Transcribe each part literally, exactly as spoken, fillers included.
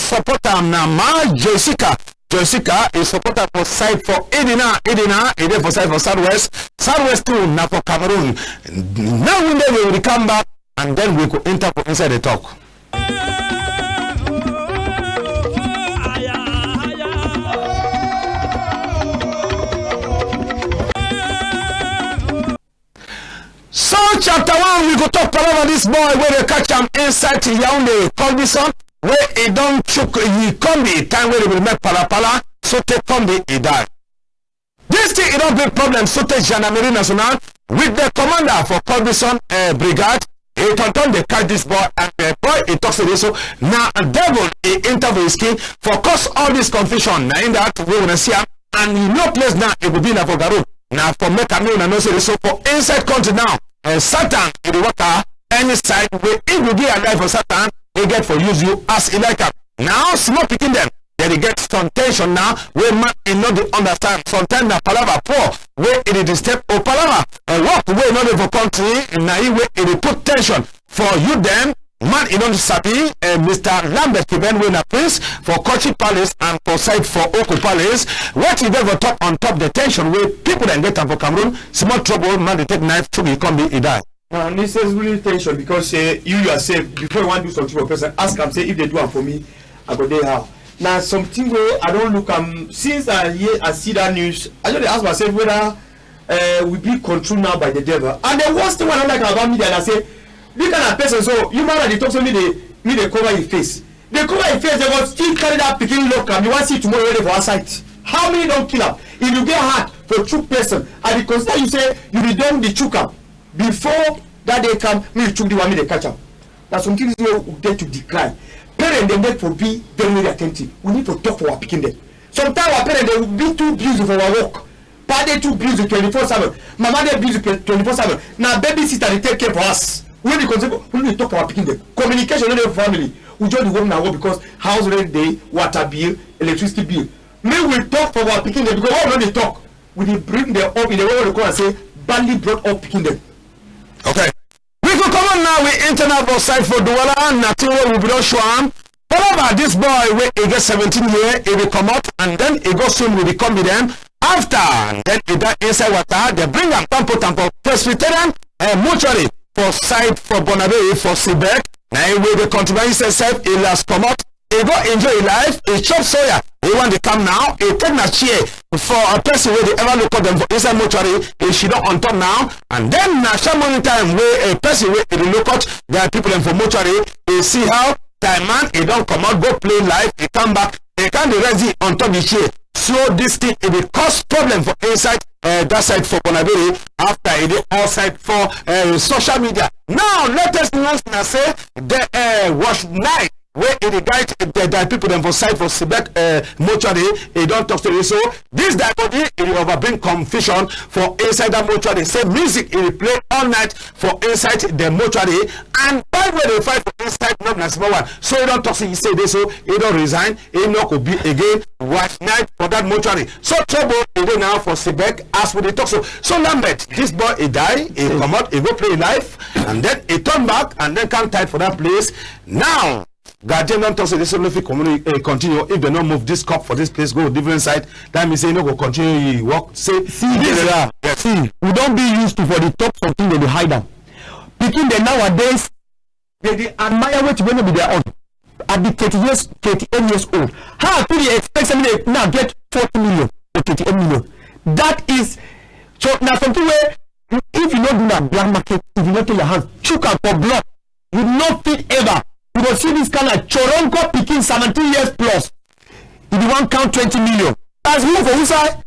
support am na Ma Jessica. Jessica e support am for side for Edina. Edina e dey for side for Southwest. Southwest too na for Cameroon. Now we dey, we will come back and then we go enter for inside the talk. So chapter one, we go talk palava this boy wey dey catch am inside Yaoundé, Colbison, wey e don chook yi combi time wey dey be make palapala, so take combi e die. This thing e don bring problem, so take gendarmerie nationale with the commander for Colbison uh, brigade, e turn turn dey catch this boy, and the boy e talk say this so na devil e enter for his skin for cause all this confusion. Na in that wey una see am, and e no place now e go be na for Garo. Na for make am make una know say so for inside country now, eh, Satan e dey waka any side wey e go give your life for Satan, e get for use you as e like am. Now small pikin dem, dem dey get some tension now wey man e no dey understand. Sometimes na palava poor wey e dey disturb, or palava eh, work wey e no dey for country, na e wey e dey put tension for you dem. Man e don sabi, eh, Mister Lambert Kiben wey na prince for Kochi Palace and for side for Oko Palace. Wetin e get for talk on top the tension wey people dem get am for Cameroon? Small trouble, man dey take knife, chook e combi, e die. Na unnecessary tension because say you yourself, before you wan do something for person, ask am say if dem do am for me, I go dey how? Na something wey I don look am since I hear, I see that news. I just dey ask myself whether uh, we be controlled now by the devil. And the worst thing wey I no like about media na say, this kind of person, so you man dey talk say me dey, me dey cover him face. Dey cover him face, dem go still carry that pikin lock am. You wan see tomorrow wey dey for outside. How many don kill am? If you get heart for chook person, I dey consider you say you be don dey chook am. Before that day come, me you chook the one, me dey catch am. Na some things wey we get to decry. Parents dem get for be very, very attentive. We need to talk for our pikin dem. Sometimes our parents dem be too busy for our work. Pa dey too busy twenty-four seven. Mama dey busy twenty-four seven. Na babysitter dey take care for us. When the concept, we need to talk for our pikin dem. Communication no dey for family. We just dey work na work because house rent dey, water bill, electricity bill. Make we talk for our pikin dem because when we no dey talk, we dey bring dem up in a way wey dey call am say badly brought up pikin dem. Okay. We go comot now, we enter now for side for Douala, na thing wey we be don show am. Palava, this boy wey e get seventeen year, e be comot and then e go swim with the combi dem. After, then e die inside water, dem bring am come put am for Presbyterian eh, mortuary for side for Bonaberi for Sibek. Na him wey dey contribute himself, e last comot. E go enjoy e life, e chop soya, e wan dey come now, e take na chair for a person wey dey ever look up dem for inside mortuary, e sidon on top now, and then na sharp morning time wey a person wey e dey look out their people dem for mortuary, e see how time man e don comot go play life, e come back, e come dey rest on top the chair. So this thing e dey cause problem for inside uh, that side for Bonaberi after e dey outside for uh, social media. Now latest news na say the uh, watch night wey e dey guide the, the people dem for side for Sibek uh, mortuary, e don talk say so this die body e dey over bring confusion for inside that mortuary. Say music e dey play all night for inside the mortuary, and fight wey dey fight for inside no be na small one. So e don talk say e say dey so e don resign, e no go be again watch night for that mortuary. So trouble e dey now for Sibek as we dey talk so. So Lambert, this boy e die, e comot, e go play life, and then e turn back and then come tight for that place. Now guardian don talk say this no fit communi- eh, continue if dem no move this cup for this place go different side. That mean say e no go continue e work. Say see this general, yes, see, we don be used to for the talk something wey dey hide am. Pikin dem nowadays, dem dey admire wetin wey no be their own. I be thirty years, thirty-eight years old. How I fit dey expect say make dem now get forty million or thirty-eight million? That is, so na something wey if you no do na black market, if you no take your hand chook am for blood, you no fit ever. You go see this kind of choronko pikin, seventeen years plus. If you wan count twenty million, as who for who side?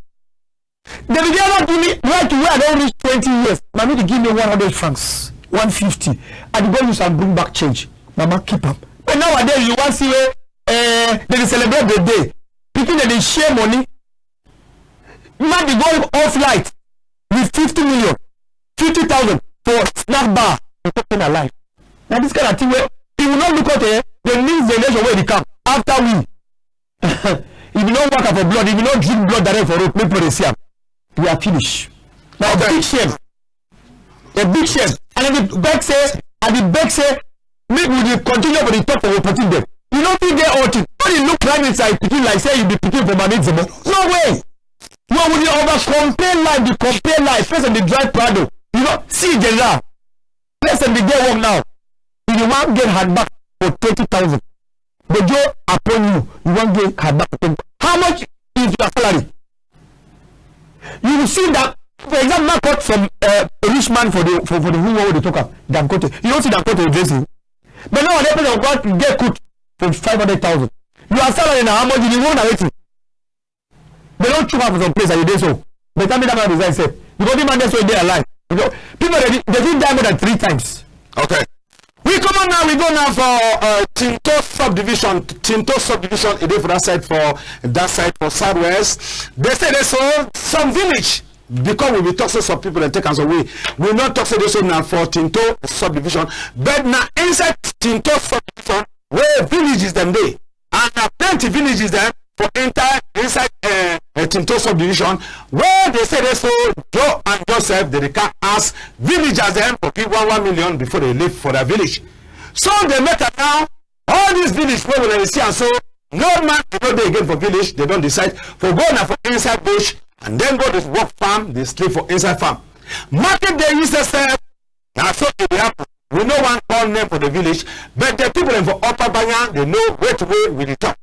Dem be dey ever give me right to where I don reach twenty years. Mami dey give me one hundred francs, one fifty. I dey go use am bring back change. Mama keep am. But nowadays, you wan see wey eh, dem dey celebrate the day. Pikin dem dey share money. Man dey go off light with fifty million, fifty thousand for snack bar. You talk say na life. Na this kind of thing wey if we no look out eh, the next generation wey dey come after we, if you no waka for blood, if you no drink blood direct for road, make people dey see am. We are finish. Na big shame. A big shame. And I dey beg say, I dey beg say, make we dey continue for the talk for we pikin dem. You no fit get all thing. All the drive inside pikin like say you be pikin for Mami Dzemo. No way. You go dey over compare life, dey compare life. Person dey drive Prado. You know, see general. Person dey get work now. You dey wan get handbag for twenty thousand. Dey go appoint you, you wan get handbag for twenty. How much is your salary? You see that, for example, now cut from uh, a rich man for the for, for the who wey dey talk am, Dangote. You don see Dangote dressing? But now that person go get coat for five hundred thousand. Your salary na how much? You dey work na wetin? Dey don chook am for some place and you dey so. Better make that man resign sef. Because the man dey so, e dey alive. You know, people dey dey fit die more than three times. Okay. We comot now, we go now for uh, Tinto subdivision. Tinto subdivision, e dey for that side, for that side for Southwest. Dey say dey so some village, because we be talk say some people dem take am some way. We no talk say dey so na for Tinto subdivision, but na inside Tinto subdivision wey villages dem dey. And na plenty villages dem for enter inside uh, uh, Tinto subdivision, wey dey say dey so Joe and Joseph, dey dey come ask villagers dem for give one one million before dey leave for their village. So dey make am now, all this village wey una dey see am so, no man e no dey again for village. Dey don decide for go na for inside bush and then go dey work farm, dey sleep for inside farm. Market day, you say sef, na so e dey happen. We no wan call name for the village, but the people dem for Upper Banya, dey know wetin wey we dey talk.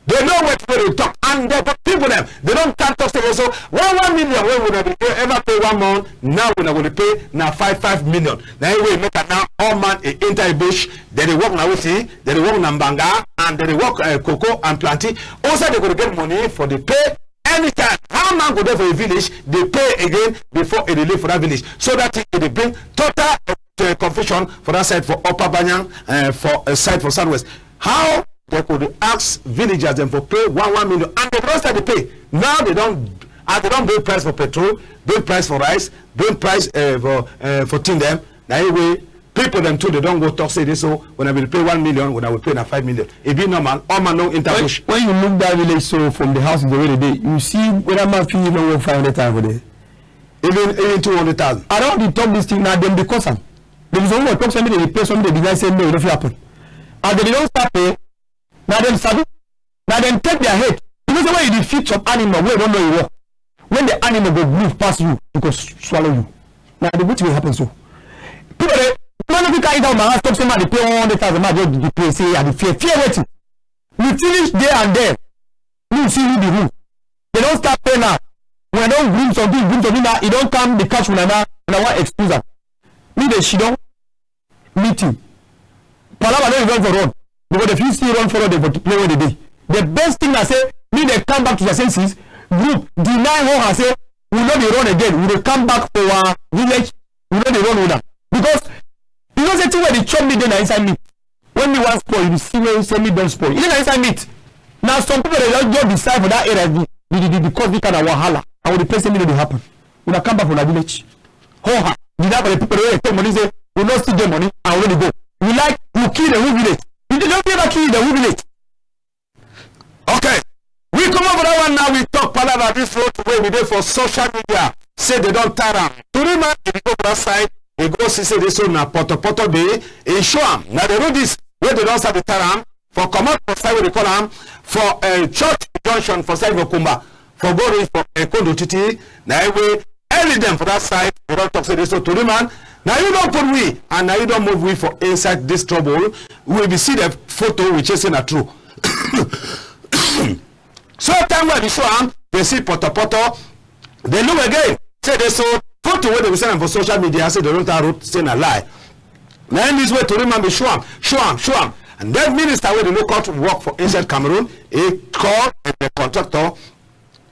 Dey know wetin wey dey talk. And the people dem, dey don come talk say, so one one million wey una dey ever pay one month, now una go dey pay na five five million. Na e wey make am now all man e enter e bush. Dey dey work na wetin, dey dey work na mbanga, and dey dey work uh, cocoa and plantain. Also dey go dey get money for dey pay. Anytime how man go dey for a village, dey pay again before e dey leave for that village. So that thing e dey bring total uh, confusion for that side for Upper Banyang, uh, for uh, side for Southwest. How dey go dey ask villagers dem for pay one one million and dey don start dey pay. Now dey don, as dey don bring price for petrol, bring price for rice, bring price uh, for uh, for thing dem. Na e wey people dem too dey don go talk say this, so when I will pay one million, when I will pay na five million. E be normal. All man no enter bush. When you look that village so from the house the way dey dey, you see whether man fit even work five hundred thousand for there. Even even two hundred thousand. I don dey talk this thing now. Dem dey cause am. Dem be some go talk say make dey dey pay, some dey deny say no, e no fit happen. As dey don start pay, na dem sabi. Na dem take their head. You know say when you dey feed some animal wey no know e work, when the animal go move pass you, e go s- swallow you. Na the wetin dey happen so. People dey man no fit carry down my house talk say man dey pay one hundred thousand, man just dey pay say I dey fear. Fear wetin? We finish there and there. We see who be who. Dey don start pay now. When I don groom something, groom something now, e don come dey catch una now, una wan excuse am. Me dey sidon meeting. Palava no even for run because dey fit still run follow dem for play wey dey dey. The best thing na say me dey come back to their senses. Group deny hoha say we no dey run again. We dey come back for our village. We no dey run with am because you know say thing wey dey chop me dey na inside me. When me wan spoil, you see wey say me don spoil. E dey na inside meat. Na some people dey just just decide for that area the the the the cause the kind of wahala. I go dey pray say me no dey happen. Una come back for una village. Hoha! The that for the people wey dey take money say we no still get money and we no dey go. We like you kill the whole village. You dey no fit ever kill the whole village. Okay. We comot for that one now. We talk palava this road wey we dey for social media. Say dey don tar am. Tori man e dey go for that side. E go see say this road na poto poto dey. E show am na the road this wey dey don start dey tar am for comot for side wey dey call am for uh, church junction for side for Kumba for go reach for Ekondo Titi. Na e wey early dem for that side dey don talk say this so tori man, na you don put we and na you don move we for inside this trouble. We be see the photo, we check say na true. So time wey I be show am, dey see poto poto. Dey look again, say dey so photo wey dey be send am for social media, say dey don tell road say na lie. Na in this way tori man be show am, show am, show am. And then minister wey dey look out work for inside Cameroon, he call and the contractor,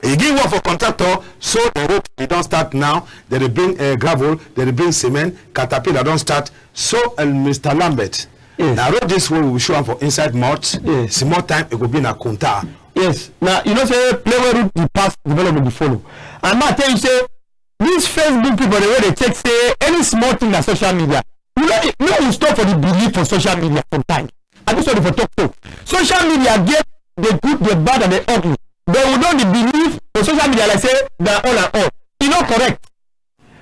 he give work for contractor, so the road e don start now. Dey dey bring uh, gravel, dey dey bring cement, caterpillar don start. So uh, Mister Lambert, yes. Na road this wey we show am for inside mouth. Yes. Small time e go be na kunta. Yes. Now you know say play wey road dey pass, development dey follow. And ma tell you say these Facebook people dey wey dey take say any small thing na social media. You know, no we stop for the belief for social media sometimes. I just want for talk so. Social media get the good, the bad, and the ugly. But we don dey believe for social media like say na all and all. E no correct.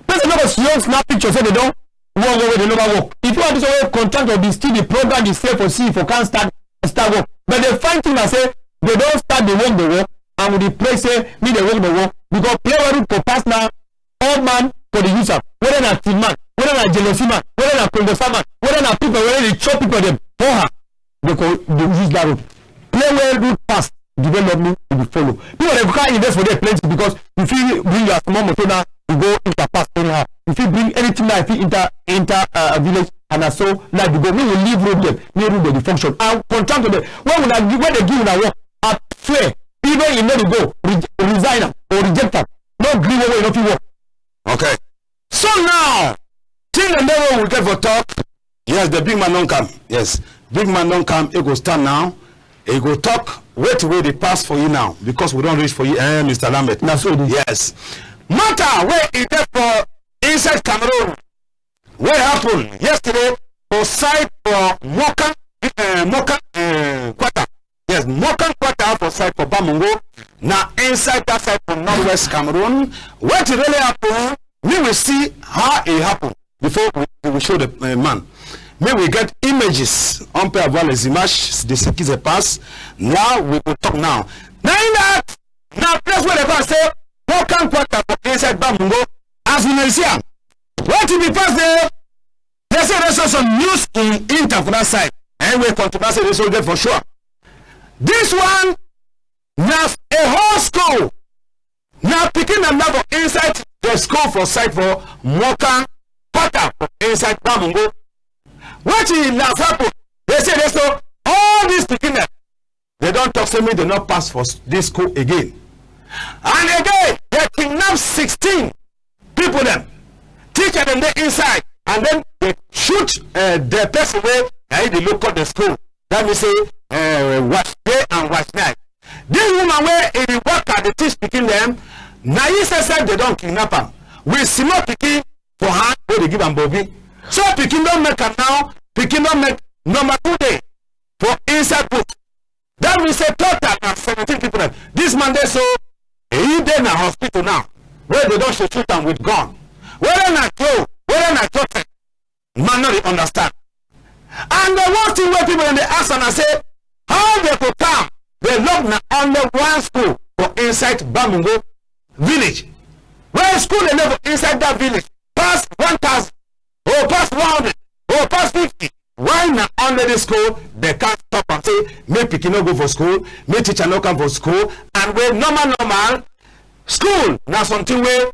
Person no go see young snap picture say dey don work work wey dey never work. If you want this way contractor be still the program dey sell for see for can start start work. But the fine thing na say Dey don start dey work the work, and we dey pray say make the work dey work, because Plain Well Road go pass now. All man for the use am, whether na thief man, whether na jealousy man, whether na kongosa man, whether na people wey dey chop people dem for her, dey go dey use that road. Plain Well Road pass, development we dey follow. People dem go come invest for there plenty, because you fit bring your small motor now, you go enter pass anyhow. You fit bring anything now, you fit enter enter uh, village, and na so life dey go. Make we leave road dem, make road dem dey function. And contractor dem, when una gi- when dey give una work, I swear, even you no dey go, re- resign am or reject am. No gree work wey you no fit work. Okay. So now, thing dem dey wey we get for talk. Yes, the big man don come. Yes, big man don come. He go stand now. He go talk wetin wey dey pass for you now, because we don reach for you, eh, Mister Lambert. Na so it is. Yes. Matter wey e dey for inside Cameroon, wey happen yesterday for side for Mokan, eh, Mokan, eh, quarter. Yes, Mokan quarter for side for Bamongo. Na inside that side for northwest Cameroon. Wetin really happen? Make we see how e happen before we, we show the uh, man. Make we get images. On peut avoir les images de ce qui se passe. Là, we go talk now. Now in that, na place wey dey call say Mokan quarter for inside Bamongo. As we may see am, wetin be pass there? Dey say dey saw some news in Inter for that side. And we come to that side, dey saw get for sure. This one na a whole school. Na pikin dem dey for inside the school for side for Mokan quarter for inside Bamongo. Wetin last happen? Dey say dey saw all these pikin dem, dey don talk say make dey no pass for s- this school again. And again, dey kidnap sixteen people dem. Teacher dem dey inside, and then dey shoot uh, the person wey na him dey look up the school. That mean say uh, watch day and watch night. This woman wey e dey work at the teach pikin dem, na he say sef dey don kidnap am with small pikin for hand wey dey give am bobi. So pikin don make am now, pikin don make number two day for inside book. That mean say total na seventeen people dem. This man dey so, he dey na hospital now, wey dey don shoot shoot am with gun. Whether na Joe, whether na Joseph, man no dey understand. And the one thing wey people dem dey ask am na say, how dey go come dey lock na only one school for inside Bamongo village, wey school dey dey for inside that village pass one thousand, or pass one hundred, or pass fifty. Why na only this school dey can't stop am say make pikin no go for school, make teacher no come for school, and wey normal normal school na something wey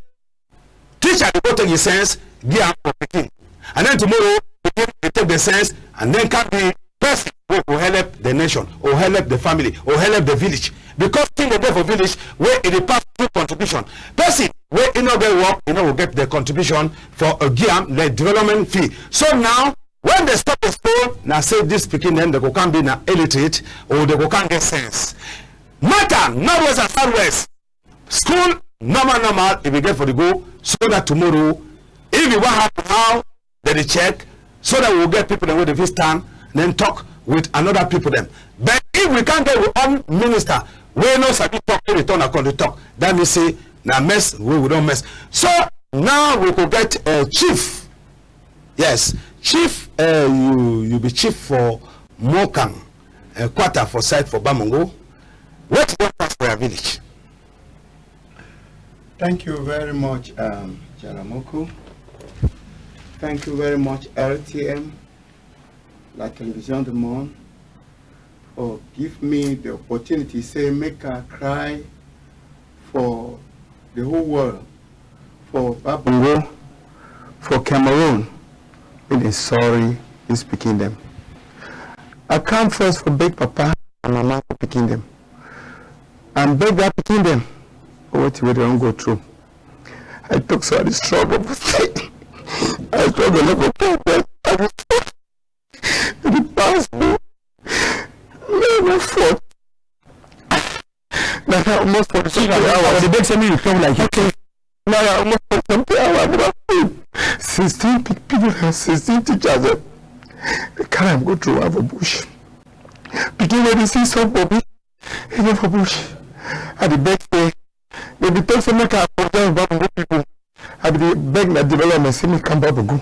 teacher dey go take the sense give am for pikin, and then tomorrow pikin dey take the sense and then come be person wey go help the nation or help the family or help the village, because thing dey dey for village wey e dey pass through contribution. Person wey e no get work, e no go get the contribution for uh, give am the development fee. So now when dey stop the school, na say this pikin dem dey go come be na illiterate or dey go come get sense. Matter northwest and southwest. School normal normal e be get for the go, so that tomorrow if e wan happen, how dem dey check, so that we go get people dem wey dey fit stand then talk with another people dem. But if we can't get we own minister wey no sabi talk, wey dey turn and come dey talk, that mean say na mess wey we don mess. So now we go get uh, chief. Yes, chief, uh, you you be chief for Mokan uh, quarter for side for Bamongo. Wetin don pass for your village? Thank you very much, um, Jaramoko. Thank you very much, R T M, La Télévision du Monde, for give me the opportunity say make I cry for the whole world, for Babongo, for Cameroon. Make dem sorry this pikin dem. I come first for beg papa and mama for pikin dem. And beg that pikin dem for wetin wey dem don go through. I talk say I dey struggle for stay. I struggle no go pay but I dey struggle. E dey pass me. Me no fault. Na na almost forty something hours. I dey beg say make you talk like okay. Na na almost forty something hours I never sleep. Sixteen pe- people, sixteen teachers dem. Dey carry am go throw am for bush. Pikin wey dey see something for bush, e dey for bush. I dey beg say, dey be talk say make I apologize for Babongo people. I be dey beg na development say make come Babongo.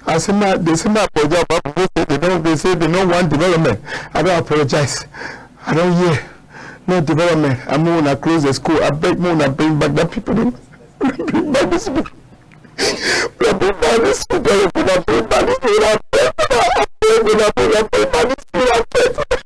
I say make dey say make I apologize for Babongo say dey don dey say dey no want development. I don apologize. I don hear. No development. And make una close the school. I beg, make una bring back that people dem. Bring back this people. Una bring back this people. Una bring back this people. I beg una, I beg una, una bring back this people. I beg una.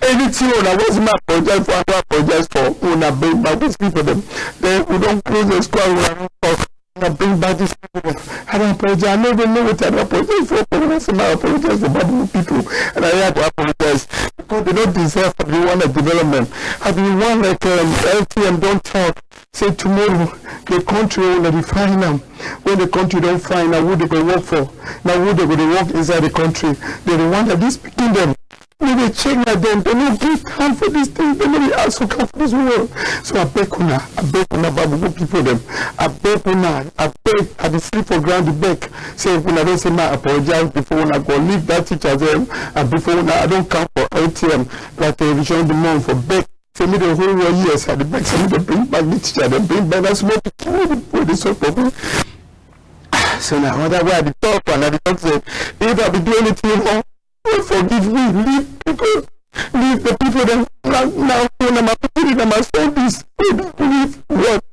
Anything una want me apologize for, I go apologize for. Una bring back these people dem. Then we don close the school. Una don talk. I bring back these people. I don apologize. I no even know what I don apologize for. But when I say I apologize for Babogo people, and I have to apologize because they don't deserve to be one of development. I be one like um, L T M don talk. Say tomorrow the country wey una dey find am. When the country don find, na who they go work for? Na who they go dey work inside the country? They dey wonder this pikin dem. We dey check na dem. Dem no get hand for this thing. Dem no dey ask for come for this world. So I beg una, I beg una Babogo people dem. I beg una, I beg. I dey sleep for ground, dey beg. Say if una don say my apologize before una go leave that teacher dem, and before una I don come for L T M, la Télévision du Monde for beg. Say me the whole world, yes, I dey beg. Say me dey bring back the teacher dem, bring back that small pikin wey dey, wey dey suffer for me. So na another way I dey talk, and I dey talk say if I be do anything wrong, God forgive me, leave people, leave the people dem. Na, na, na my people, na my soldiers. Leave what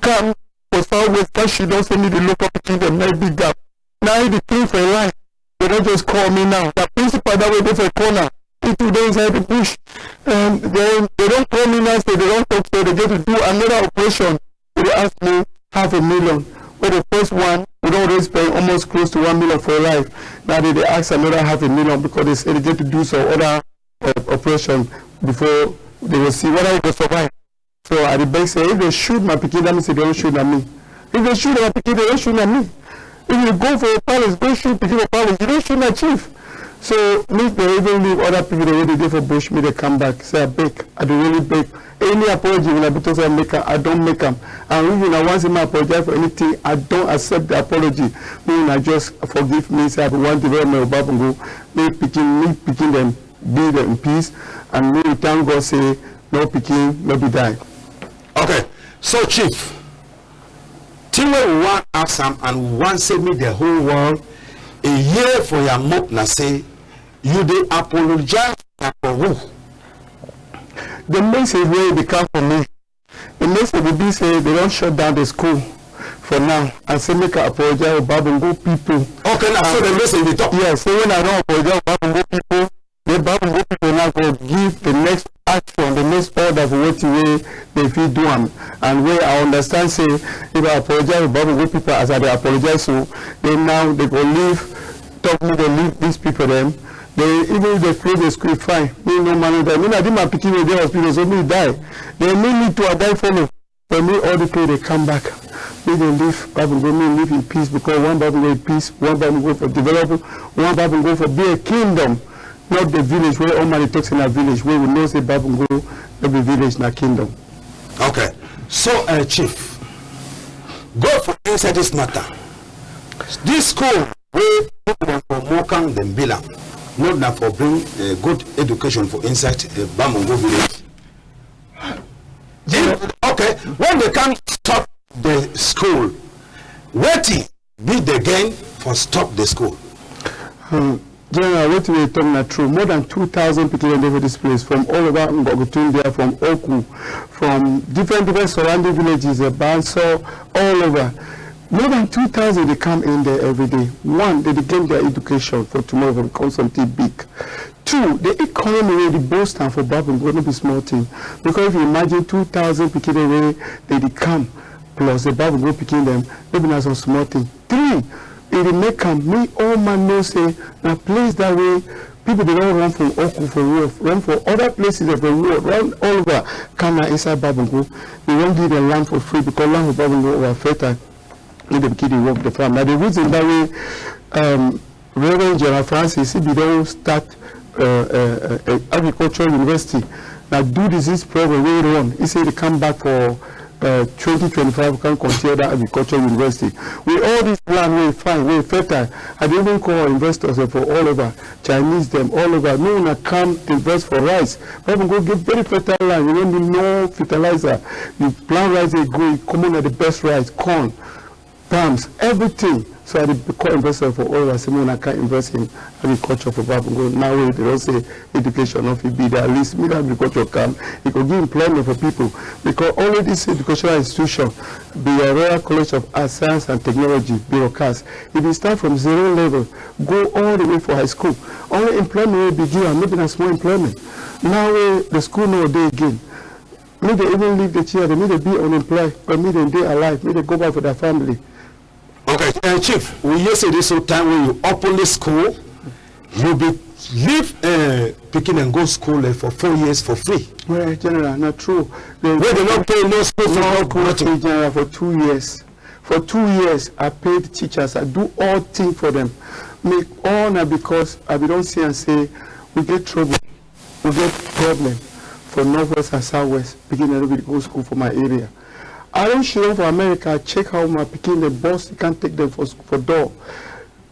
come for Southwest, can she don send me the local pikin dem, na big gap. Na the thing for life. They don just call me now. The principal that wey dey for corner, he too dey inside the bush. And then they don call me now, say they don talk, say they get to do another operation. They dey ask me half a million. Wey the first one, we don already spend almost close to one million for life. Now they dey ask another half a million because they say they get to do some other uh, operation before they go see whether we go survive. So I dey beg say if they shoot my pikin, that mean say they don shoot na me. If they shoot my pikin, they don shoot na me. If you go for a palace, go shoot pikin for palace, you don shoot na chief. So make they even leave other people wey dey dey for bush, make they come back. Say I beg, I dey really beg. Any apology una be talk say I make am, I don make am. And if una wan say make I apologize for anything, I don accept the apology. Make una just forgive me. Say I be one development of Babogo. Make pikin, make pikin dem be dem in peace, and make we thank God say no pikin no be die. Okay, so chief, thing wey we wan ask am and we wan say make the whole world e hear for your mouth na say you dey apologize na for who? The message wey dey come for me, the message be say they don shut down the school for now and say make I apologize for Babungo people. Okay, na so the message dey talk. Yes, say when I don apologize for Babungo people, the Babungo people now go give the next action, the next order for wetin wey they fit do am. And wey I understand say if I apologize for Babungo people as I dey apologize so, then now they go leave, talk me they leave these people dem. They even if they close the school, fine. Me no manage that. Me na the my pikin wey dey hospital, so me die. Then me need to I die follow. But me all the people dey come back. Me dey live, Babungo me live in peace because one Babungo in peace, one Babungo for develop, one Babungo for be a kingdom, not the village wey all man dey talk say na village, wey we know say Babungo no be village, na kingdom. Okay, so uh, chief, go for inside this matter. This school wey people dem for Mokang dem build am, not na for bring uh, good education for inside uh, Babungo village. If, okay, when they come stop the school, wetin be the gain for stop the school? Um, General, wetin we talk na true. More than two thousand people dey for this place from all over Ngogotundia, from Oku, from different different surrounding villages, uh, Banso, all over. More than two thousand dey come in there every day. One, they dey gain their education for tomorrow for become something big. Two, the economy wey dey boost am for Babungo no be small thing. Because if you imagine two thousand pikin dem wey dey dey come plus the Babungo pikin dem, no be na some small thing. Three, e dey make am make all man know say na place that wey people dey don run from Oku for work, run for other places dem for work, run all over come na inside Babungo. They wan give dem land for free because land for Babungo over fertile. Make dem keep the work the farm. Na the reason that way um, Reverend General Francis he be don start uh, uh, uh, agriculture university. Na do disease problem wey run. He say they come back for uh, twenty twenty-five come continue that agriculture university. With all this land wey fine, wey fertile, I dey even call investors eh, for all over, Chinese dem all over. No una come invest for rice. Babungo get very fertile land. You no need no fertilizer. You plant rice, e grow, e comot na the best rice, corn. farms, everything. So I dey call investors for all over, say make una come invest in agriculture for Babungo. Now wey dey don say education no fit be there, at least make agriculture come. E go give employment for people, because only this educational institution, be your Royal College of Arts, Science and Technology, Bureau CAS, e bin start from zero level, go all the way for high school. Only employment wey be give am, no be na small employment. Now wey the school no dey again, make dem even leave the children, make dem be unemployed, but make dem dey alive, make dem go back for their family. Okay, uh, Chief, we hear say this whole time when you open the school, you be leave uh, pikin dem go school uh, for four years for free. Well, General, na true. Wey dem no pay no school fee, no nothing. General, for two years. For two years, I paid teachers. I do all thing for them. Make all na because I be don see and say we get trouble. We get problem for Northwest and Southwest. Pikin dem no be go school for my area. I don show for America, check how my pikin dem boss, you can't take them for, sc- for door.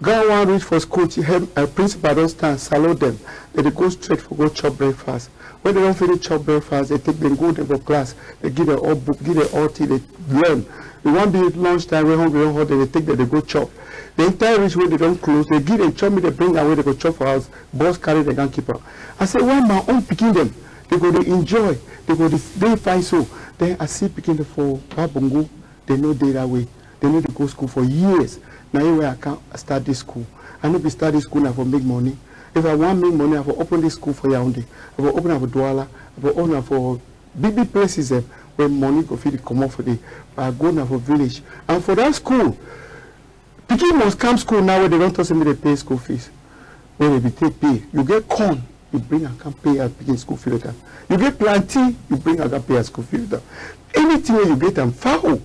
Guy wan reach for school, ti head uh, principal don stand, salute dem. Dem dey go straight for go chop breakfast. When dem don finish chop breakfast, dem take dem go dem for class. Dem give dem all book, give dem all thing, dem learn. E wan be lunch time wey hungry don hold dem, dem take dem dey go chop. The entire reach wey dem don close, dem give dem chop, make dem bring am wey dem go chop for house. Boss carry dem come keep am. I say, why my own pikin dem, dem go dey enjoy, dem go dey dey fine so. Then I see pikin dem for Babungo, dem no dey that way. Dem no dey go school for years. Na here wey I come start this school. I no be start this school na for make money. If I wan make money, I for open this school for Yaoundé. I for open am for Douala. I for open am for big big places dem wey money go fit dey comot for there. But I go na for village. And for that school, pikin must come school now wey dem don talk say make dem pay school fees. Wey dem be take pay. You get corn, you bring am come pay your pikin school fee later. You get plantain, you bring am come pay your school fee later. Anything wey you get am, fowl,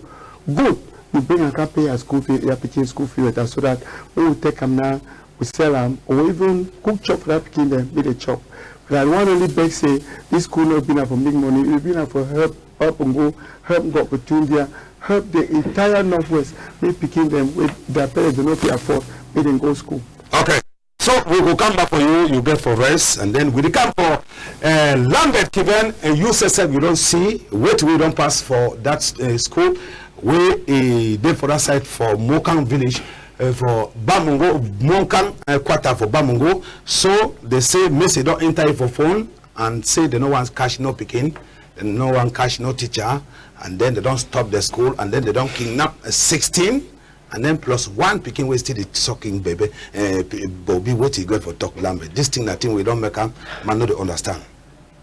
goat, you bring am come pay your school fee, your pikin school fee later, so that when we take am now, we sell am, or we even cook chop for that pikin dem, make dem chop. But I wan only beg say this school no be na for make money, e be na for help Babungo, help Ngokotundia, help the entire Northwest, make pikin dem wey their parents dey no fit afford, make dem go school. Okay. So we go come back for you, you get for rest, and then we dey come for uh, Lambert Kiven, and you say sef you don see wetin wey don pass for that uh, school wey e dey for that side for Mokang village, uh, for Bamungo, Mokang uh, quarter for Bamungo. So they say message don enter you for phone and say they no wan catch no pikin, they no wan catch no teacher, and then they don stop the school, and then they don kidnap uh, sixteen, and then plus one pikin wey still dey sucking baby. Uh, Bobi, wetin you get for talk, Lambert? This thing na thing wey don make am man no dey understand.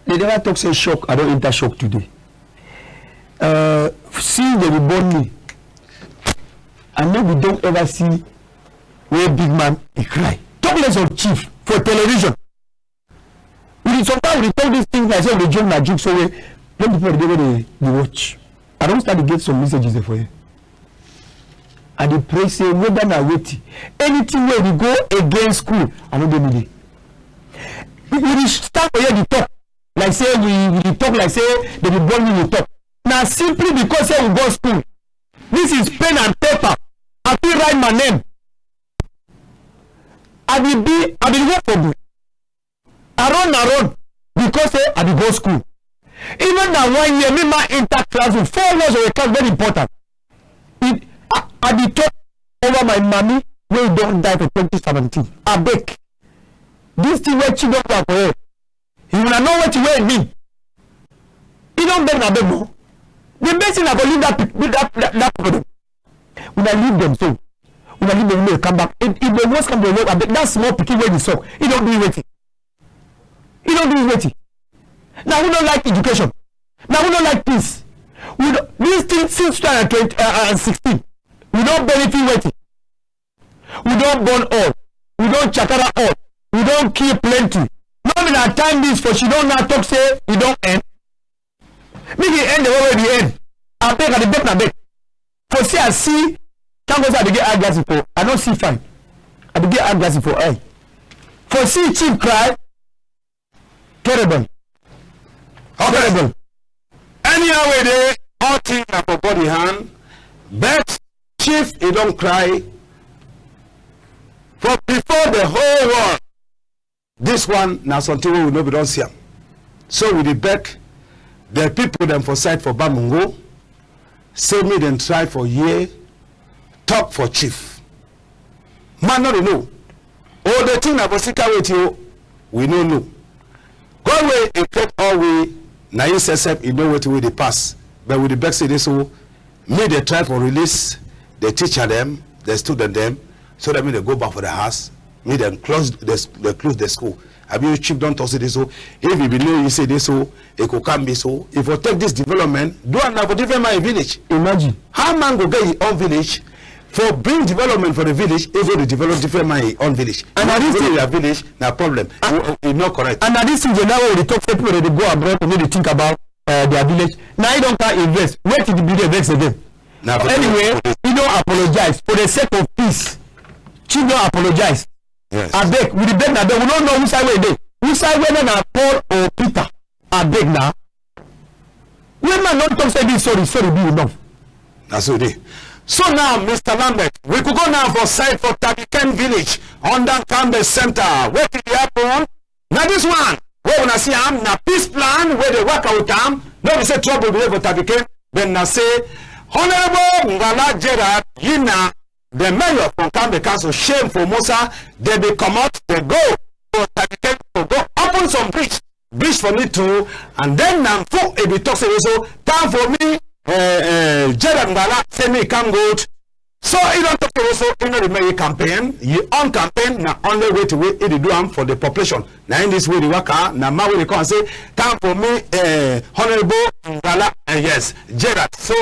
They never talk say shock. I don enter shock today. Uh, since they be born me, I no be don ever see wey big man dey cry. Talk less of chief for television. We dey sometimes we dey talk these things like say we dey joke na joke, so wey plenty people dey wey dey dey watch. I don start to get some messages there for here. I dey pray say whether na wetin, anything wey dey go against school, I no dey me dey. We we dey stand for here dey talk like say we we dey talk like say dem dey born me dey talk. Na simply because say we go school. This is pen and paper. I fit write my name. I be be I be work for good. I run na run because say I be go school. Even na one year, me ma enter classroom. Four walls of a class very important. It, I, I be talk over my mommy wey don die for twenty seventeen. Abeg, this thing wey she don do am for here, you una know wetin wey e mean? E don beg na beg no. The best thing na for leave that pic- that that, that people dem. Una leave dem so. Una leave dem, make dem come back. If if dem wan come, dem no. Abeg, that small pikin wey dey suck, e don do you wetin? E don do you wetin? Na who no like education? Na who no like peace? We don, this thing since two thousand twenty uh, and sixteen. We don benefit wetin? We don burn all. We don chakara all. We don kill plenty. No be na time this for she don now talk say e don end. Make e end the way wey e be end. Abeg, I dey beg na beg. For see I see, thank God say I dey get eye glasses for, I no see fine. I dey get eye glasses for eye. For see chief cry, terrible. Okay. Terrible. Anyhow wey dey, all thing na for God in hand. But chief, e don cry for before the whole world. This one na something wey we no be don see am. So we dey beg the people dem for side for Bamungo, say make dem try for hear talk for chief. Man no dey know. Oh, the thing na for sika wait you. We no know. God wey e create all we, na yi sef sef e know wetin wey dey pass. But we dey beg say dey so, make dem try for release the teacher dem, the student dem, so that make dem go back for the house, make dem close the, dem close the school. Abi you chief don talk say dey so, if e be know you say dey so, e go come be so. If you take this development, do am na for different man village. Imagine. How man go get his own village, for bring development for the village, if you dey develop different man his own village. And na this thing, their village, na problem. E, e no correct. And na this thing, dey now we dey talk say people dey go abroad to make dey think about uh, their village. Now you don come invest. Where did the building vex again? Anyway, he don apologize for the sake of peace. Chief don apologize. Yes. Abeg, we dey beg na beg. We no know who side wey dey. Who side wey na Paul or Peter? Abeg na. When man don talk say this sorry, sorry be enough. Na so e dey. So now, Mister Lambert, we could go now for side for Tabiken village under Nkambe center. Wetin dey happen? Na this one wey una see am, na peace plan wey dey waka with am. No be say trouble be dey for Tabiken. Then na say Honorable Ngala Gerard, yi na the mayor for Nkambe Council, shame for Musa, dem be comot, dem go for Tabiken to go open some bridge, bridge for me too, and then na Mfu e be talk say so time for me, eh, eh, Gerard Ngala say me come good. So e don talk say so e no dey make yi campaign, yi own campaign na only way to way e dey do am for the population. Na in this way dey waka, na man wey dey come and say time for me, eh, Honorable Ngala, eh, yes, Gerard. So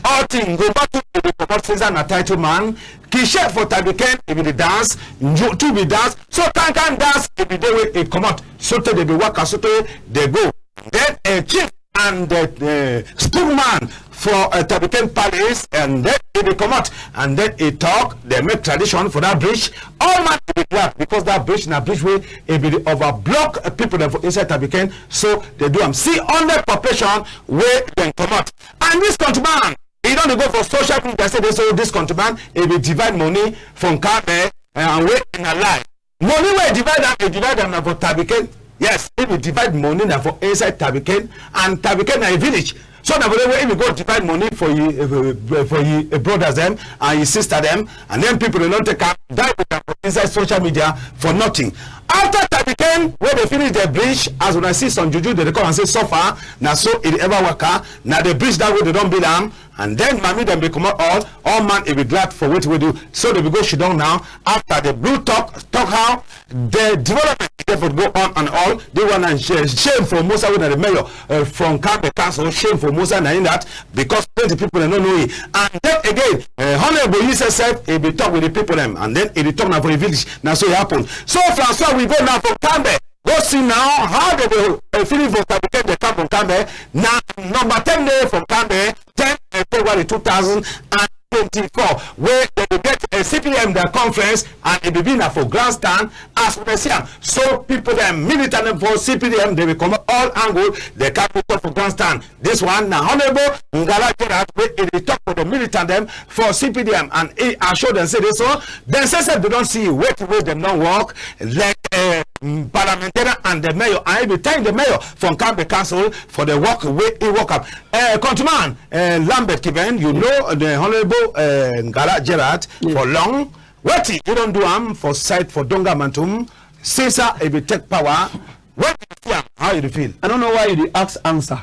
all thing go back to the comot since na title man. Kishet for Tabiken, e be the dance, Nju too be dance. So can can dance, e be the way e comot. So tey dey be waka, so tey dey go. Then a chief and the, the school man for uh, Tabiken Palace, and then e dey comot, and then e talk, dey make tradition for that bridge. All man e be glad because that bridge na bridge wey e be dey over block uh, people dem for inside Tabiken, so dey do am. See only population wey dem comot. And this countryman, e don dey go for social media say dey so this countryman e be divide money for Nkambe uh, and wey e na lie. Money wey e divide am, e divide am na for Tabiken. Yes, if e divide money na for inside Tabiken, and Tabiken na a village. So na for there wey if e go divide money for yi, eh, for yi, eh, brothers dem and yi sister dem, and then people dey don take am, die with am for inside social media for nothing. After Tabiken, wey dey finish the bridge, as una see some juju, dey dey come and say suffer, na so e dey ever waka, na the bridge that wey dey don build am, and then mami dem be comot all, all man e be glad for wetin wey do. So dey be go shidon now. After the blue talk, talk how the development dey for go on and all. Dey one and shame, shame for Musa wey na the mayor uh, from Nkambe Council. Shame for Musa na in that because plenty people dem no know yi. And then again, uh, Honorable yi sef sef e be talk with the people dem, and then e dey talk na for the village. Na so e happen. So Francois, we go now for Nkambe. Go see now how dey dey uh, finish for Tabiken dey come for Nkambe. Na number ten dey for Nkambe, ten uh, February two thousand and twenty-four, wey dem dey get a C P M their conference and e be be na for grandstand as we dey see am. So people dem, militant dem for C P M, dey be comot all angle, dey come talk for grandstand. This one na Honorable Ngala Gerard wey e dey talk for the militant dem for C P M, and e assure dem say dey so dem say say dey don see wetin wey dem don work like uh, parliamentarian and the mayor, and e be thank the mayor for Nkambe Council for the work wey e work am. Uh, countryman uh, Lambert Kiben, you know the Honorable uh, Ngala Gerard for long. Wetin e don do am for side for Donga Mantung? Since uh, e be take power, when you see am, how you dey feel? I don't know why you dey ask answer.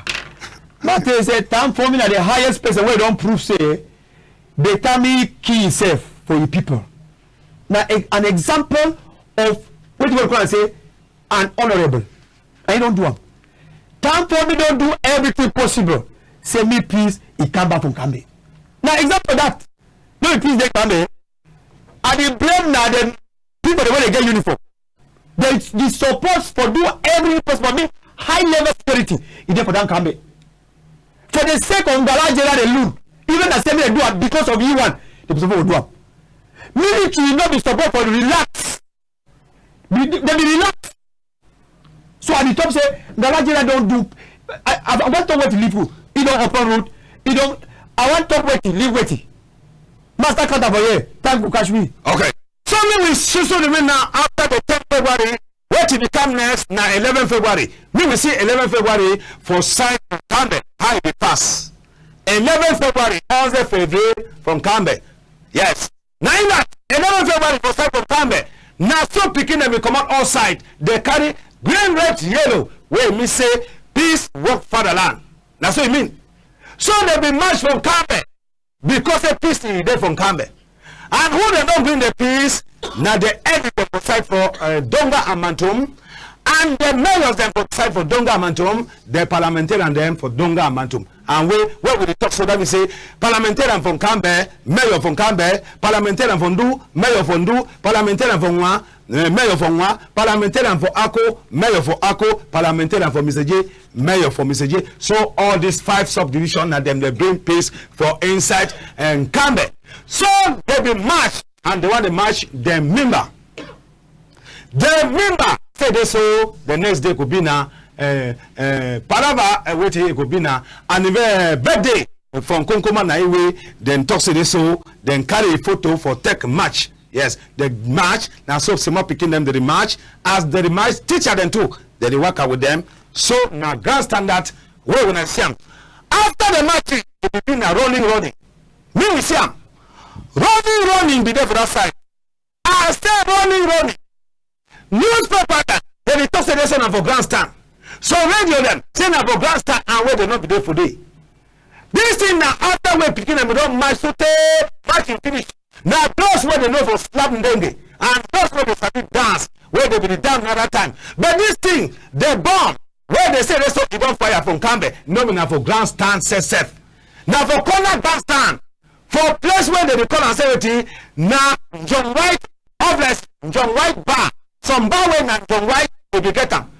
But they say time for me na the highest person wey don prove say better me kill himself for you people. Na e- an example of wetin we call am say an honourable. And he don do am. Time for me don do everything possible. Say me peace, e come back from Nkambe. Na example that. No be peace dey Nkambe. I dey blame na the people wey dey get uniform. They, they suppose for do everything possible. Me high level security, e dey for that Nkambe. For the sake of Ngala Jera dey look, even na say me dey do am because of you one, the person go do am. Military no be suppose for relax. Be, they be relax. So I dey talk say Ngala Jera don do. I, I, I wan talk wetin leave you. He don open road. He don. I wan talk wetin leave wetin. Master counter for here. Time go catch me. Okay. So me we see so remain now after the ten February. Wetin dey come next na eleven February. Me we see eleven February for side Nkambe. How e dey pass? Eleven February, onze février from Nkambe. Yes. Na im that eleven February for side for Nkambe. Na so pikin dem be comot all side. Dey carry green, red, yellow, wey e mean say peace, work, fatherland. Na so e mean. So dey be march for Nkambe because say peace e dey for Nkambe. And who dem don bring the peace? Na the elders dem for side for, uh, Donga and Mantung, and the mayors dem for side for Donga and Mantung, the parliamentarian dem for Donga and Mantung. And wey, wey we dey talk so, that mean say parliamentarian for Nkambe, mayor for Nkambe, parliamentarian for Ndu, mayor for Ndu, parliamentarian for Nwa, eh, mayor for Nwa, parliamentarian for Ako, mayor for Ako, parliamentarian for Misaje, mayor for Misaje. So all these five subdivision, na dem dey bring peace for inside, eh, Nkambe. So dey be march, and the one dey march, dem member. Dem member say dey so the next day go be na, eh, eh, palava, eh, wetin e go be na anniver-, eh, birthday for Nkonkoma, na e wey dem talk say dey so dem carry photo for take march. Yes, the march, na so small pikin dem dey march. As dey march, teacher dem too, dey dey waka with dem. So na grandstand that wey una see am. After the march, e be na rolling, rolling. Me we see am. Rolling, rolling be dey for that side. I say rolling, rolling. Newspaper dem, dem dey talk say dey so na for grandstand. So radio dem say na for grandstand and wey dem no be dey for dey. This thing na after wey pikin dem don march so tey marching finish. Na those wey dey know for slap ndenge and those wey dey sabi dance, wey dey be the dance another time. But this thing, the bomb wey dey say dey so e don fire for Nkambe, no be na for grandstand sef sef. Na for corner grandstand. For place wey dem dey call am say wetin? Na John White Overs, John White Bar. Some bar wey na John White go dey get am.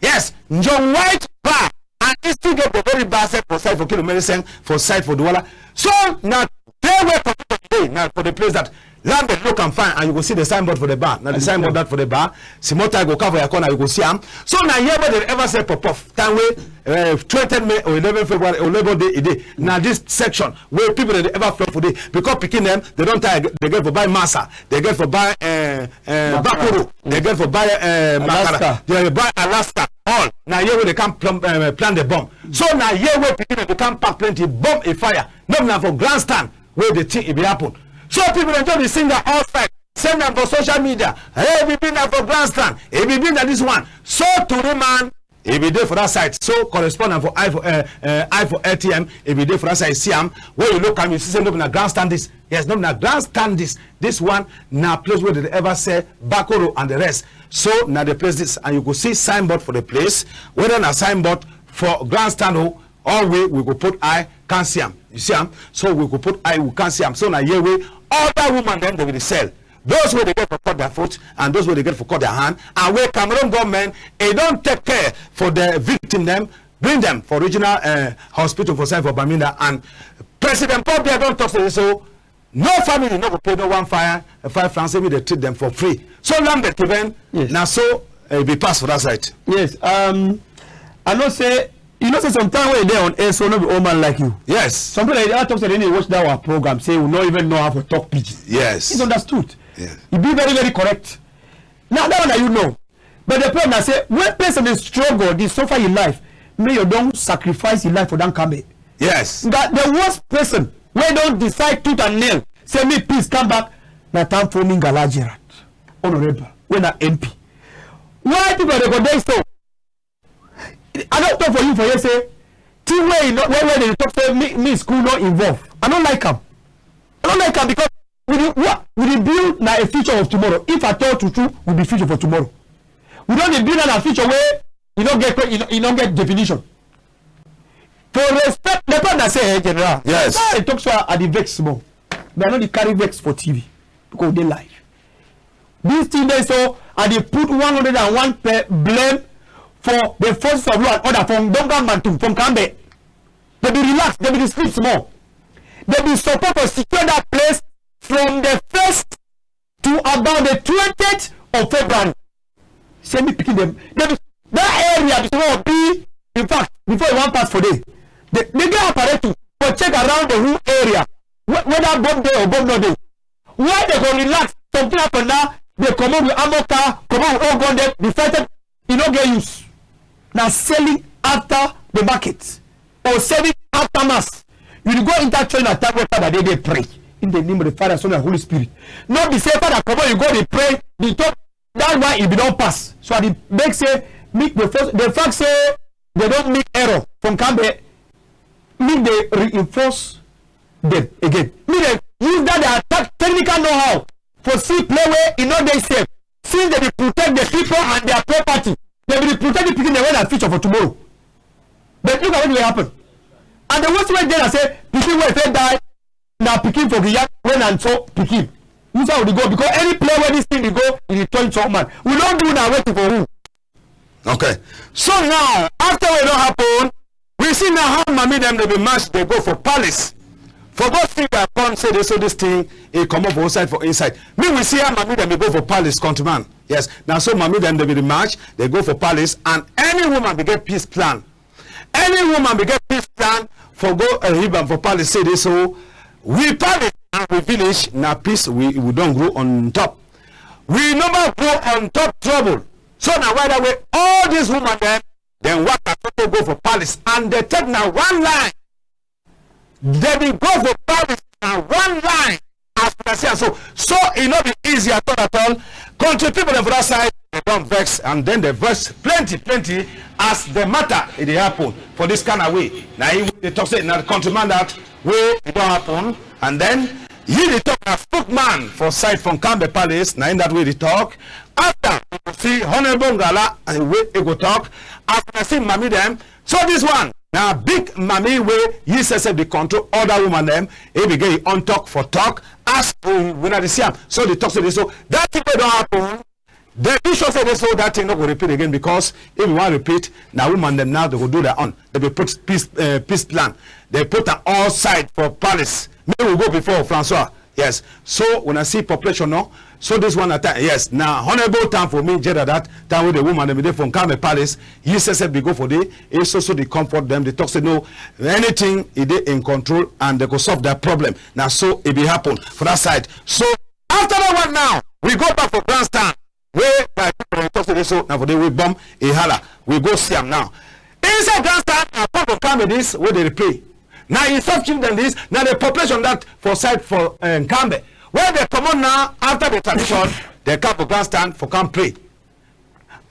Yes, John White Bar. And e still get the very bar sef for side for Kilomere Seng, for side for Douala. So na dey wey computer dey, na for the place that Lambert look am fine, and you go see the signboard for the bar. Na the signboard that for the bar. Small time go come for your corner, you go see am. So na here wey dem ever sell puff puff. Time wey, eh, twenty May or eleven February or Labour Day e dey. Na this section wey people dem dey ever flock for dey because pikin dem, dem don tire, dem get for buy masa, dem get for buy, eh, eh, bakoro, dem get for buy, eh, makara, dem dey buy Alaska. All na here wey dem come plum-, eh, plant the bomb. So na here wey pikin dem dey come pack plenty bomb e fire. No be na for grandstand wey the thing e be happen. So people dem just dey sing am outside, send am for social media. Hey, e be be na for grandstand, e be be na this one. So tori man, e be dey for that side. So correspondent for Eye for, eh, eh, Eye for L T M, e be dey for that side. See am, when you look am, you see say no be na grandstand this. Yes, no be na grandstand this. This one na place wey dem dey ever sell bakoro and the rest. So na the place this, and you go see signboard for the place. Whether na signboard for grandstand o, all wey we go put eye, can't see am. You see am? So we go put eye, we can't see am. So na here wey other woman dem dey be dey sell. Those wey dey get for cut their foot and those wey dey get for cut their hand, and wey Cameroon government e don take care for the victim dem, bring dem for regional, eh, hospital for side for Bamenda, and President Paul Biya don talk say so no family no go pay no one five, five francs, say make dem treat dem for free. So Lambert Kiven, yes, na so, eh, e be pass for that side. Yes, um, I know say, you know say sometimes when you dey on air, so no be all man like you. Yes. Some people dey talk say dem dey watch that our program, say we no even know how to talk pidgin. Yes. It's understood. Yes. E be very, very correct. Now that one na you know. But the problem na say when person dey struggle, dey suffer yi life, make you don sacrifice yi life for that Nkambe. Yes. Nga the worst person wey don decide tooth and nail say me peace come back na Tamfo Mingala Gerald, honorable, wey na M P. Why people dey go dey so? I don talk for you for here say thing wey e no, wey, wey dem dey talk say me, me school no involve. I no like am. I no like am because we dey, wa-, we dey build na a future of tomorrow. If at all true true, we be future for tomorrow. We don dey build na future wey e no get que-, e no, e no get definition. For respect, the person I say, eh, General. Yes. I talk so I dey vex small. But I no dey carry vex for T V because we dey live. This thing dey so, I dey put one hundred and one pe-, blame for the forces of law and order from Donga Mantung, from Nkambe. Dem be relax, dem be dey sleep small. Dem be suppose to secure that place from the first to about the twentieth of February. Say me pikin dem, dem be, that area be suppose be, in fact, before you wan pass for there, dem, dem get apparatus for check around the whole area, whe-, whether bomb dey or bomb no dey. Why dem go relax? Something happen now, dem comot with armor car, comot with all gun dem, be fighting, e no get use. Na selling after the market or selling after mass. You dey go enter church na time wey Father dey dey pray. In the name of the Father, Son, and Holy Spirit. No be say Father comot, you go dey pray, the talk, that one e be don pass. So I dey beg say make the first, the fact say they don make error from Nkambe, make they reinforce them again. Make they use that their tech-, technical know-how for see play wey e no dey safe. Since they dey protect the people and their property, they be dey protect the pikin dem wey na future for tomorrow. But look at wetin dey happen. And the worst wey dey na say pikin wey fit die na pikin for Guyana wey na so pikin. Which side we dey go? Because any play wey this thing dey go, e dey turn some man. We don do na wetin for who? Okay. So now, after wey don happen, we see now how mami dem dey be march, dey go for palace. For go see their come say dey so this thing, e comot for outside, for inside. Make we see how mami dem dey go for palace, countryman. Yes, na so mami dem dey be the march, dey go for palace, and any woman be get peace plan. Any woman be get peace plan for go, uh, heap am for palace, say dey so, we palace and we village, na peace we, we don grow on top. We never grow on top trouble. So na why that way all these women dem, dem waka to go for palace and they take na one line. They be go for palace na one line. As una see am so, so e no be easy at all, at all. Country people dem for that side, they don vex, and then they vex plenty, plenty as the matter e dey happen for this kind of way. Na him dey talk say na the countryman that wey e don happen, and then he dey talk na spokesman for side for Nkambe Palace, na him that wey dey talk. After, we go see Honorable Ngala, uh, wey e go talk. As una see mami dem, so this one na big mami wey yi sef sef dey control other woman dem. E be get yi own talk for talk. As, uh, una dey see am, so dey talk say dey so that thing wey don happen, dem be sure say dey so that thing no go repeat again, because if e wan repeat, na woman dem now dey go do their own. Dey be put peace, uh, peace plan. Dey put am all side for palace. Make we go before Francois. Yes. So una see population, no? So this one na time, yes, na honorable time for me, Jada, that time wey the woman dem dey for Nkambe Palace, yi sef sef be go for dey, e so so dey comfort dem, dey talk say no, anything e dey in control and dey go solve that problem. Na so e be happen for that side. So after that one now, we go back for grandstand. Wey my people dem talk say dey so, na for dey wey bomb e hala. We go see am now. Inside grandstand, na part of comedies wey dey play. Na yi sub chief dem this, na the population that for side for, eh, Nkambe. Wey dey comot now after the tradition, dey come for grandstand for come pray.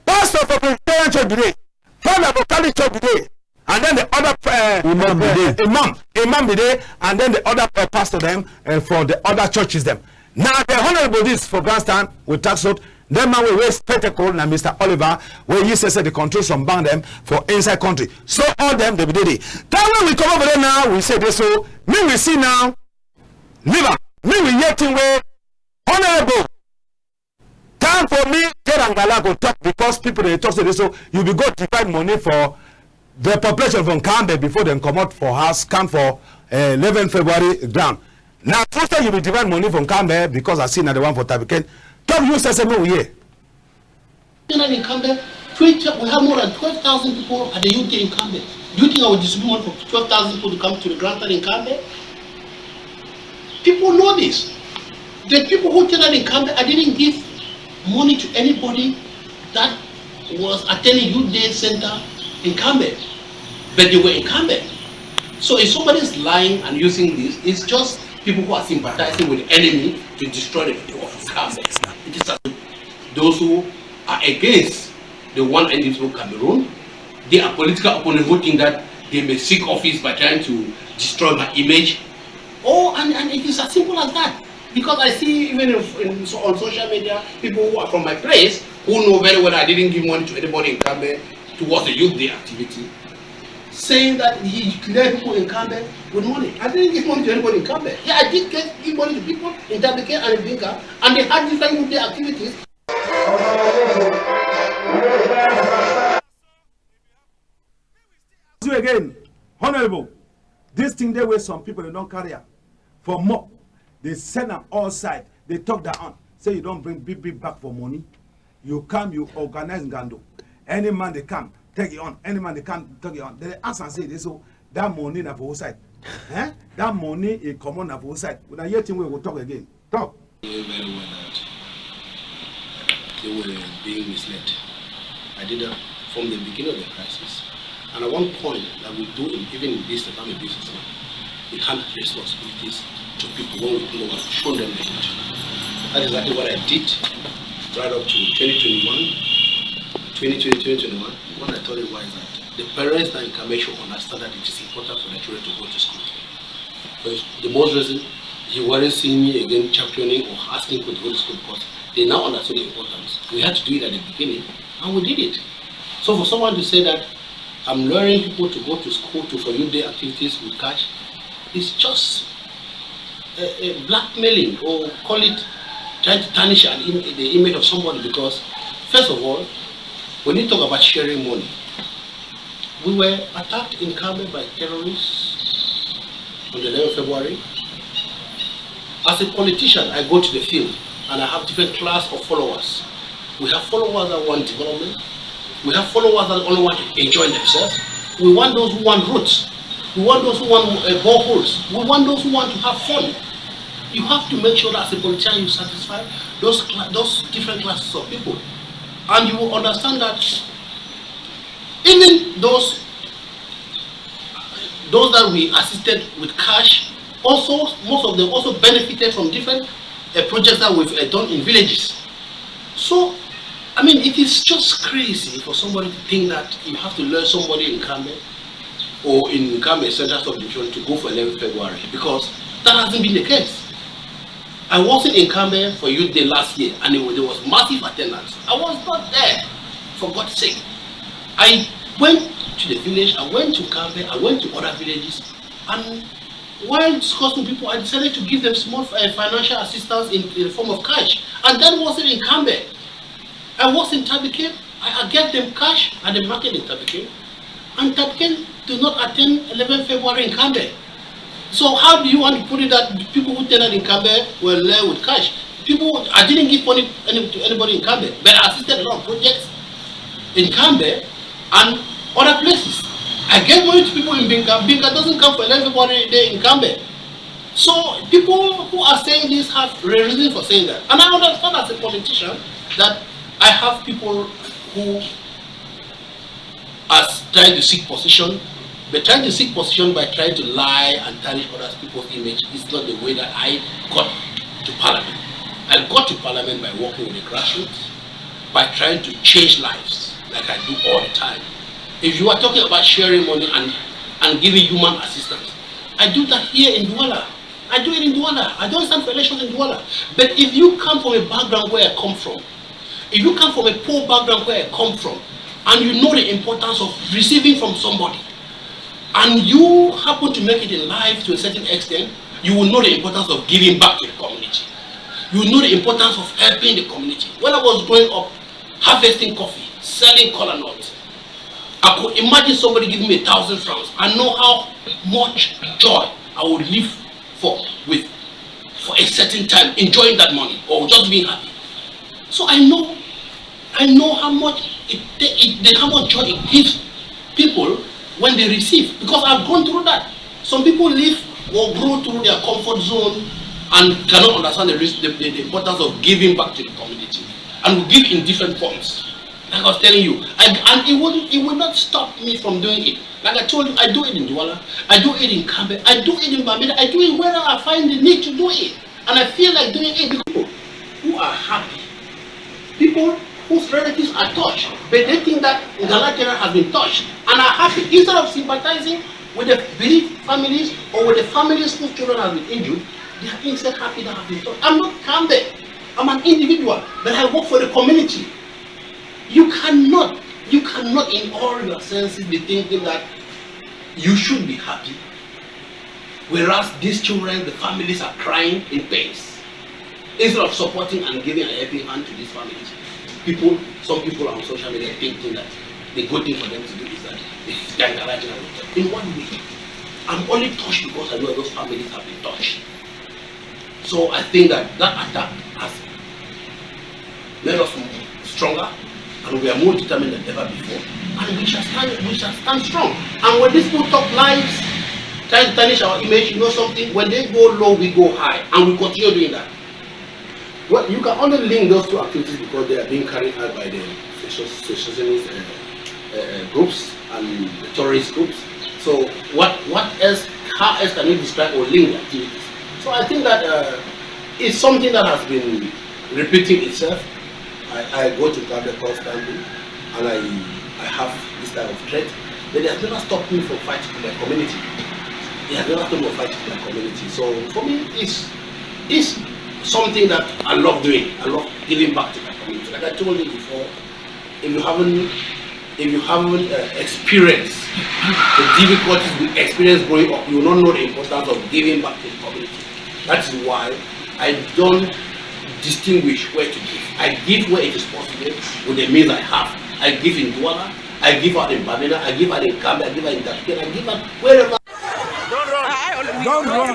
Pastor for Presbyterian church be dey. Father for Catholic church be dey. And then the other, eh, imam be eh, dey. Imam, imam be dey, and then the other, eh, pastor dem, eh, for the other churches dem. Na the honorable this for grandstand with tax note, that man wey wear spectacle na Mister Oliver, wey yi sef sef dey control some bank dem for inside country. So all dem dey be dey dey. Time wey we comot for there now, we say dey so, make we see now, leave am. Make we hear thing wey honorable Time for me, Jada Ngala go talk, because people dey talk say dey so you be go divide money for the population for Nkambe before dem comot for house, come for, eh, eleven February ground. Na true say you be divide money for Nkambe, because I see na the one for Tabiken. Talk you sef sef, make we hear. You know, in Nkambe, twenty, we have more than twelve thousand people at the youth in Nkambe. Do you think I will distribute money for twelve thousand people to come to the grandstand in Nkambe? People know this. The people who tell that in Nkambe, I didn't give money to anybody that was attending Youth Day Center in Nkambe, but they were in Nkambe. So if somebody is lying and using this, it's just people who are sympathizing with the enemy to destroy the people of Nkambe. It is as those who are against the one N D P Cameroon, they are political opponents who think that they may seek office by trying to destroy my image. Oh, and, and it is as simple as that. Because I see even if in, so, on social media, people who are from my place, who know very well I didn't give money to anybody in Nkambe towards the Youth Day activity, saying that he cleared people in Nkambe with money. I didn't give money to anybody in Nkambe. Yeah, I did get, give money to people in Tabiken and in Binka, and they had different Youth Day activities. You again, honorable. This thing dey wey some people dey don carry am for mob. Dey send am all side. Dey talk their own. Say you don bring big big bag for money. You come, you organize ngando. Any man dey come, take yi own. Any man dey come, take yi own. Dem dey ask am say, dey so that money na for who side? Eh? That money e comot na for who side? Una hear thing wey go talk again. Talk. Know very well that they were being misled. I did that from the beginning of the crisis. And at one point, like we do in, even in business, I'm a businessman, we have responsibilities people when we pull over, show them the road. That is exactly what I did right up to twenty twenty-one, twenty twenty, twenty twenty-one. What I told you was that the parents that in Nkambe should understand that it is important for their children to go to school. But the most reason you weren't seeing me again championing or asking people to go to school because they now understood the importance. We had to do it at the beginning, and we did it. So for someone to say that I'm luring people to go to school to for youth day activities with cash, it's just a, a blackmailing, or call it trying to tarnish an im- the image of somebody. Because first of all, when you talk about sharing money, we were attacked in Nkambe by terrorists on the eleventh February. As a politician, I go to the field and I have different class of followers. We have followers that want development. We have followers that only want to enjoy themselves. We want those who want roads. We want those who want uh, boreholes. We want those who want to have fun. You have to make sure that as a politician you satisfy those cla- those different classes of people, and you will understand that even those those that we assisted with cash, also most of them also benefited from different uh, projects that we've uh, done in villages. So, I mean, it is just crazy for somebody to think that you have to lure somebody in Nkambe or in Nkambe Central Subdivision to go for eleven February, because that hasn't been the case. I wasn't in Nkambe for Youth Day last year, and it was, there was massive attendance. I was not there, for God's sake. I went to the village, I went to Nkambe, I went to other villages, and while discussing people, I decided to give them small uh, financial assistance in, in the form of cash. And that wasn't in Nkambe. I was in Tabike, I, I gave them cash at the market in Tabike. And Tabike do not attend eleven February in Nkambe. So how do you want to put it that the people who turned out in Nkambe were there with cash? People, I didn't give money any, to anybody in Nkambe, but I assisted a lot of projects in Nkambe and other places. I gave money to people in Binka. Binka doesn't come for eleven February day in Nkambe. So people who are saying this have a reason for saying that. And I understand as a politician that I have people who are trying to seek position, but trying to seek position by trying to lie and tarnish other people's image is not the way that I got to parliament. I got to parliament by working with the grassroots, by trying to change lives like I do all the time. If you are talking about sharing money and, and giving human assistance, I do that here in Douala. I do it in Douala. I don stand for elections in Douala. But if you come from a background where I come from, if you come from a poor background where I come from, and you know the importance of receiving from somebody, and you happen to make it in life to a certain extent, you will know the importance of giving back to the community. You will know the importance of helping the community. When I was growing up, harvesting coffee, selling kola nuts, I could imagine somebody giving me a thousand francs. I know how much joy I would live for with for a certain time, enjoying that money or just being happy. So I know, I know how much it, it, it how much joy it gives people when they receive, because I've gone through that. Some people live or grow through their comfort zone and cannot understand the, risk, the, the, the importance of giving back to the community, and will give in different forms. Like I was telling you, I, and it will it will not stop me from doing it. Like I told you, I do it in Douala, I do it in Nkambe, I do it in Bamenda, I do it wherever I find the need to do it. And I feel like doing it because people who are happy, people whose relatives are touched, but they think that Ngala General has been touched and are happy. Instead of sympathizing with the bereaved families or with the families whose children have been injured, they are instead happy that have been touched. I'm not Nkambe. I'm an individual, but I work for the community. You cannot, you cannot in all your senses be thinking that you should be happy, whereas these children, the families are crying in pains. Instead of supporting and giving a helping hand to these families, people, some people on social media thinking that the good thing for them to do is that they thank Allah General. In what way? I'm only touched because I know those families have been touched. So I think that that attack has made us stronger, and we are more determined than ever before. And we shall stand, we shall stand strong. And when these people talk lies, try to tarnish our image, you know something, when they go low, we go high, and we continue doing that. Well, you can only link those two activities because they are being carried out by the secessionist uh, uh, uh, groups and the terrorist groups. So what, what else, how else can you describe or link the activities? So I think that uh, it's something that has been repeating itself. I, I go to Nkambe constantly, and I, I have this type of threat, but it has never stopped me from fighting for my community. It has never stopped me from fighting for my community. So for me, it's, it's something that I love doing. I love giving back to my community. Like I told you before, if you haven't, if you haven't uh, experienced the difficulties we experienced growing up, you will not know the importance of giving back to the community. That is why I don't distinguish where to give. I give where it is possible with the means I have. I give in Douala, I give out in Bamenda, I give out in Nkambe, I give out in Tafikeni, I give out wherever. Don't run. Don't run.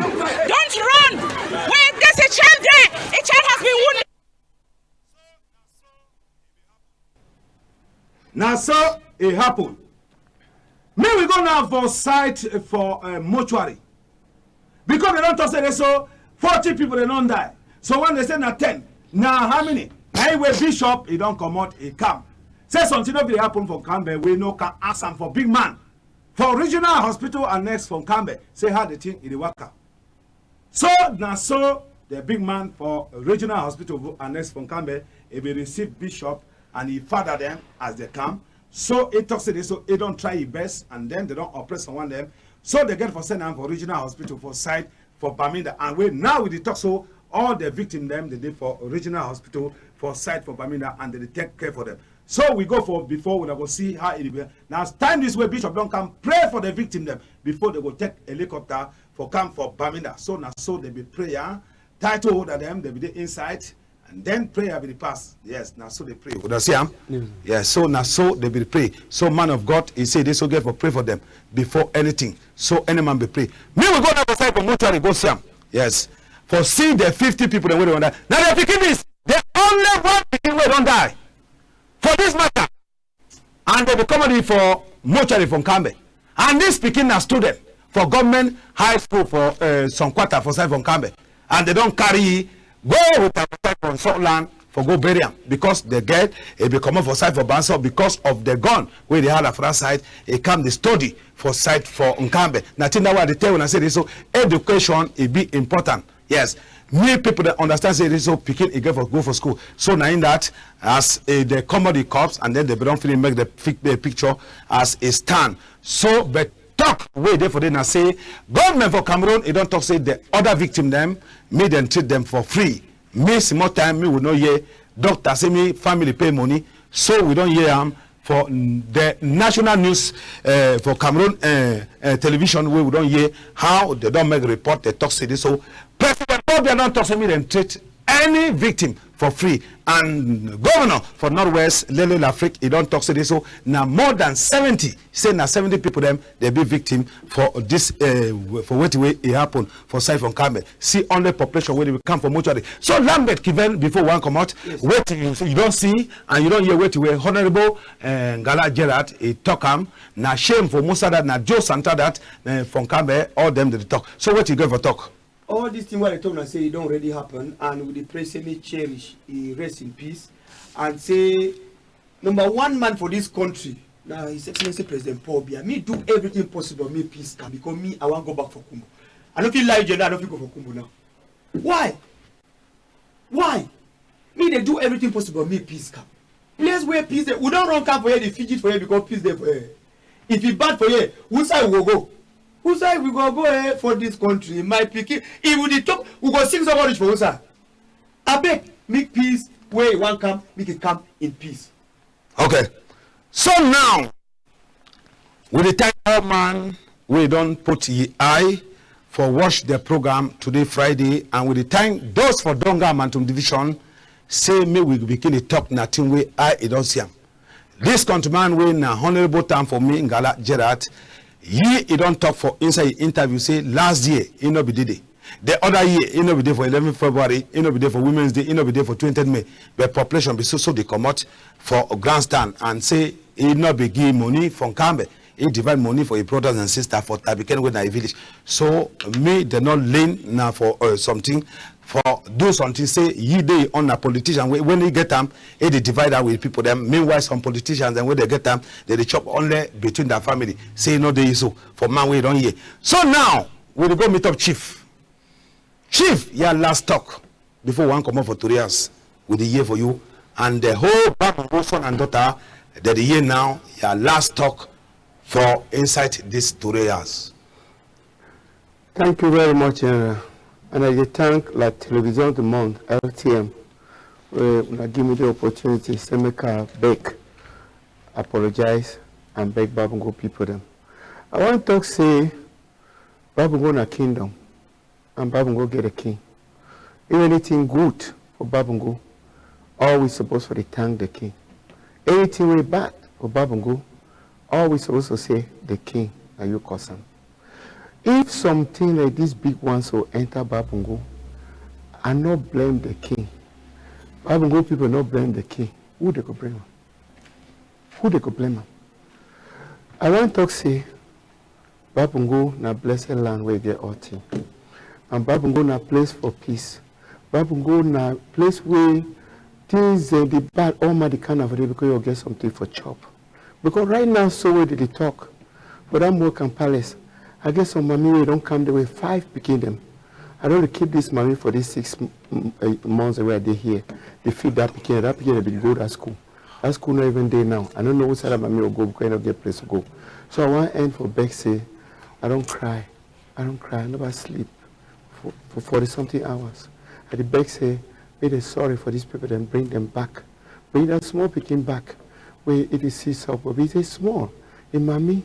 Wait, there's a child there. A child has been wounded. Na so e happen. Make we go now for site for uh, mortuary. Because dem don talk say dey so forty people dem don die. So when dem say na ten, na how many? Na him wey bishop e don comot e come. Say something no fit dey happen for Nkambe wey no can ask am for big man. For regional hospital annex for Nkambe, say how the thing e dey waka. So na so the big man for regional hospital annex for Nkambe, e be receive bishop and e father dem as dem come. So e talk say dey so e don try e best and then dem don operate some one dem. So dem get for send am for regional hospital for side for Bamenda, and wey now we dey talk so all the victim dem dey dey for regional hospital for side for Bamenda and dem dey take care for dem. So we go for before una go see how e be. Na time this wey bishop don come pray for the victim dem before dem go take helicopter for come for Bamenda. So na so dem be prayer, title holder dem dem be dey inside, and then prayer be the pass. Yes, na so dem pray. Una see am? Yes. Yes, so na so dem be pray. So man of God, he say dey so get for pray for dem before anything. So any man be pray. Me we go now for side for mortuary go see am. Yes, for see the fifty people dem wey dey don die. Na the pikin this, the only one pikin wey don die for this matter. And dem be comot yi for mortuary for Nkambe. And this pikin na student for government high school for uh, Sonkwata for side for Nkambe. And dem don carry yi go with am for side for Nsukka land for go bury am because the girl e be comot for side for Banso because of the gun wey dey hala for that side. E come dey study for side for Nkambe. Na thing that wey I dey tell una say dey so education e be important. Yes, me people dey understand say this so pikin e get for go for school. So na in that as e dey comot the corpse and then dem be don finish make the pic- the picture as e stand. So but talk wey dey for there na say government for Cameroon e don talk say the other victim dem make dem treat dem for free. Me small time me we no hear doctor say me family pay money. So we don hear am for mm, the national news uh, for Cameroon uh, uh, television wey we don hear how dem don make report dey talk say this so President Paul Biya don talk say make dem treat any victim for free, and governor for Northwest Lele Lafrique e don talk say this so na more than seventy, say na seventy people dem dey be victim for this uh, for wetin wey e happen for side for Nkambe. See only population wey dey come for mortuary. So Lambert Kiven before we wan comot, wetin you, you don see and you don hear wetin wey Honourable uh, Ngala Gerard e talk am. Na shame for Musa that na Joe Santa that uh, for Nkambe all dem dey talk. So wetin you get for talk? All this thing wey I dey talk na say e don already happen, and we dey pray say make cherish e rest in peace, and say number one man for this country na His Excellency President Paul Biya. Me do everything possible me peace come because me I wan go back for Kumbo. I no fit lie you now, I no fit go for Kumbo now. Why? Why? Me dey do everything possible me peace come. Place where peace dey, we don run come for here, dey fidget for here because peace dey for here. If e bad for here, who side we go go? Who side we go go eh, for this country? My pikin, if we dey talk, we go sing somebody for who side? Abeg, make peace wey e wan come, make e come in peace. Okay. So now, we dey thank all man wey don put yi eye for watch the program today Friday, and we dey thank those for Donga Mantung Division say make we begin dey talk na thing wey eye e don see am. This countryman wey na honourable town for me, Ngala Gerard, yi e don talk for inside yi interview say last year e no be dey dey. The other year e no be dey for eleven February, e no be dey for Women's Day, e no be dey for twentieth May. But population be so so dey comot for grandstand and say e no be give money for Nkambe. E divide money for yi brothers and sisters for Tabiken wey na yi village. So me dey no lean na for uh, something for do something say yi dey on na politician wey when e get am e dey divide am with people dem. Meanwhile some politicians dem wey dey get am dey dey chop only between their family. Say e no dey so for man wey e don hear. So now we dey go meet up chief. Chief, your last talk before we wan comot for tori house, we dey hear for you, and the whole Babongo son and daughter, dem dey hear now, your last talk for inside this tori house. Thank you very much, General. And I dey thank La Télévision du Monde, L T M, wey una give me the opportunity, say make I beg, apologize, and beg Babongo people dem. I wan talk say Babongo na kingdom, and Babongo get the king. If anything good for Babongo, all we suppose for dey thank the king. Anything wey bad for Babongo, all we suppose to say, the king, na you cause am. If something like this big one so enter Babongo, I no blame the king. Babongo people no blame the king. Who dey go blame am? Who dey go blame am? I wan talk say Babongo na blessed land wey get all thing. And Babongo na place for peace. Babongo na place wey things dem dey bad, all man dey come na for there because you get something for chop. Because right now so wey dem dey talk, for that Mokan Palace, I get some mami wey don come there with five pikin dem. I don dey keep this mami for this six m-, m-, eh, months wey I dey here. Dey feed that pikin, that pikin dem bin go that school. That school no even dey now. I no know which side that mami go go because e no get place to go. So I wan end for beg say, I don cry. I don cry. I never sleep for, for forty something hours. I dey beg say, make dem sorry for these people, then bring them back. Bring that small pikin back. Wey e dey see suck, but e dey small. E mami,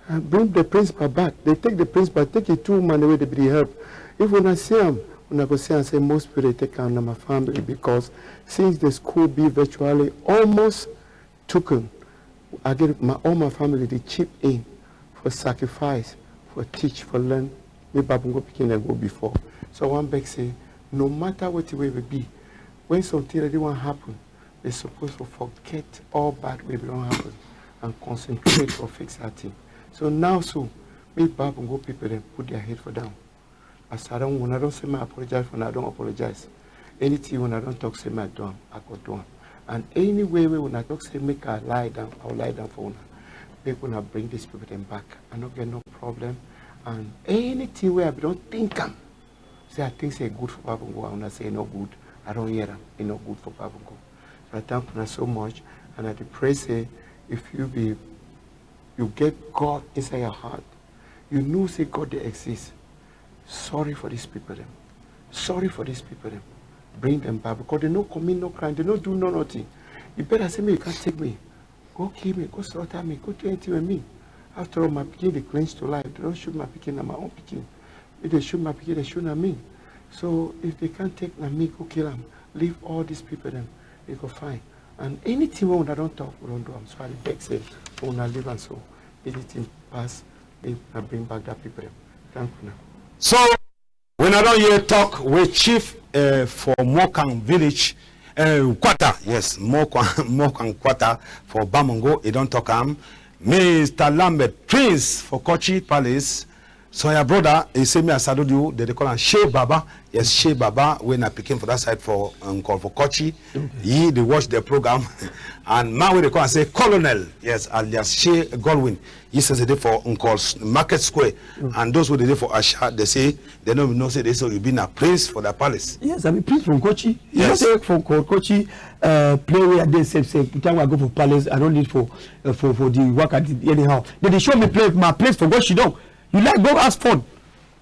uh, bring the principal back. Dem take the principal, take the two woman wey dem be dey help. If una see am, una go see am say most people dey take am na my family, because since the school be virtually almost taken, I get my, all my family dey chip in for sacrifice, for teach, for learn. Make Babongo pikin dem go before. So I wan beg say, no matter wetin wey e be, when something like this wan happen, dem suppose for forget all bad wey be don happen and concentrate for fix that thing. So now so, make Babongo people dem put their head for down. As I don, una don say make I apologize for una, I don apologize. Anything una don talk say make I do am, I go do am. And anywhere wey una talk say make I lie down, I will lie down for una. Make una bring these people dem back. I no get no problem. And anything wey I be don think am, say I think say e good for Babongo, and una say e no good. I don hear am, e no good for Babongo. So I thank una so much, and I dey pray say if you be, you get God inside your heart, you know say God dey exist. Sorry for these people dem. Sorry for these people dem. Bring them back because dem no commit no crime, dem no do no nothing. E better say make you come take me. Go kill me, go slaughter me, go do anything with me. After all, my pikin dey clinch to life. Dem don shoot my pikin, na my own pikin. If dem shoot my pikin, dem shoot na me. So if dem come take na me, go kill am. Leave all these people dem. E go fine. And anything wey una don talk, we don do am. So I dey beg say, una leave am so. Anything pass, make una bring back that people dem. Thank una. So, when I don hear talk wey chief, eh, for Mokan village, eh, Nkwata, yes, Mokan, Mokan Nkwata for Babongo, e don talk am. Mister Lambert, Prince for Kochi Palace, so your brother, e say me I salute you, dem dey call am Shey Baba, yes, Shey Baba, wey na pikin for that side for, um, call for Kochi. Okay. He dey watch the program, and man wey dey call am say Colonel, yes, alias Shey Godwin. He say, say dey for Nkol S-, Market Square, mm, and those wey dey dey for Asha, dem say dem no know say dey so you be na prince for that palace. Yes, I be prince from Kochi. You know, yes, say for Ko-, Kochi, uh, play where I dey safe, safe. Time I go for palace, I don't need for, uh, for, for the work I did anyhow. Dem dey show me play, my place for go sidon. You like go ask fun.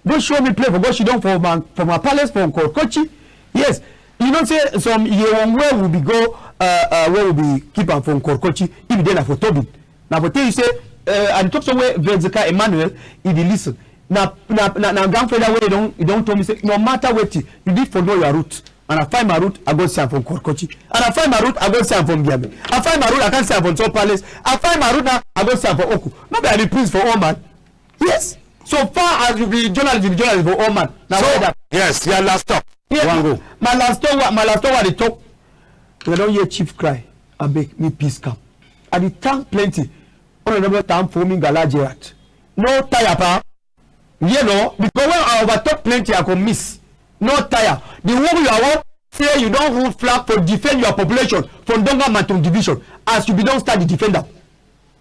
Go show me play for go sidon for my, for my palace for Nkor Kochi. Yes, you know say some year one where we be go, uh, uh, where we be keep am for Nkor Kochi, if dey na for Tobin. Na for tell you say, uh, I dey talk somewhere, Verzika Emmanuel, he dey listen. Na, na, na, na grandfather wey don, he don tell me say, no matter wetin, you need for know your root. And I find my root, I go see am for Nkor Kochi. And I find my root, I go see am for Mbiame. I find my root, I can't see am for Top Palace. I find my root now, I go see am for Oku. No be I be prince for all man. Yes. So far as you be journalist, you be journalist for all man. Now, so, why that? Yes, your last talk. Yes, wan go. My last talk, wa-, my last talk, what they talk. When I don hear chief cry, I beg me peace come. I dey thank plenty. Honorable Tam for me, Gala Gerard. No tire, pa. You know, because when I overtalk plenty, I go miss. No tire. The work you are work, say you don hold flag for defend your population for Ndonga Mantung division. As you be don start the defender.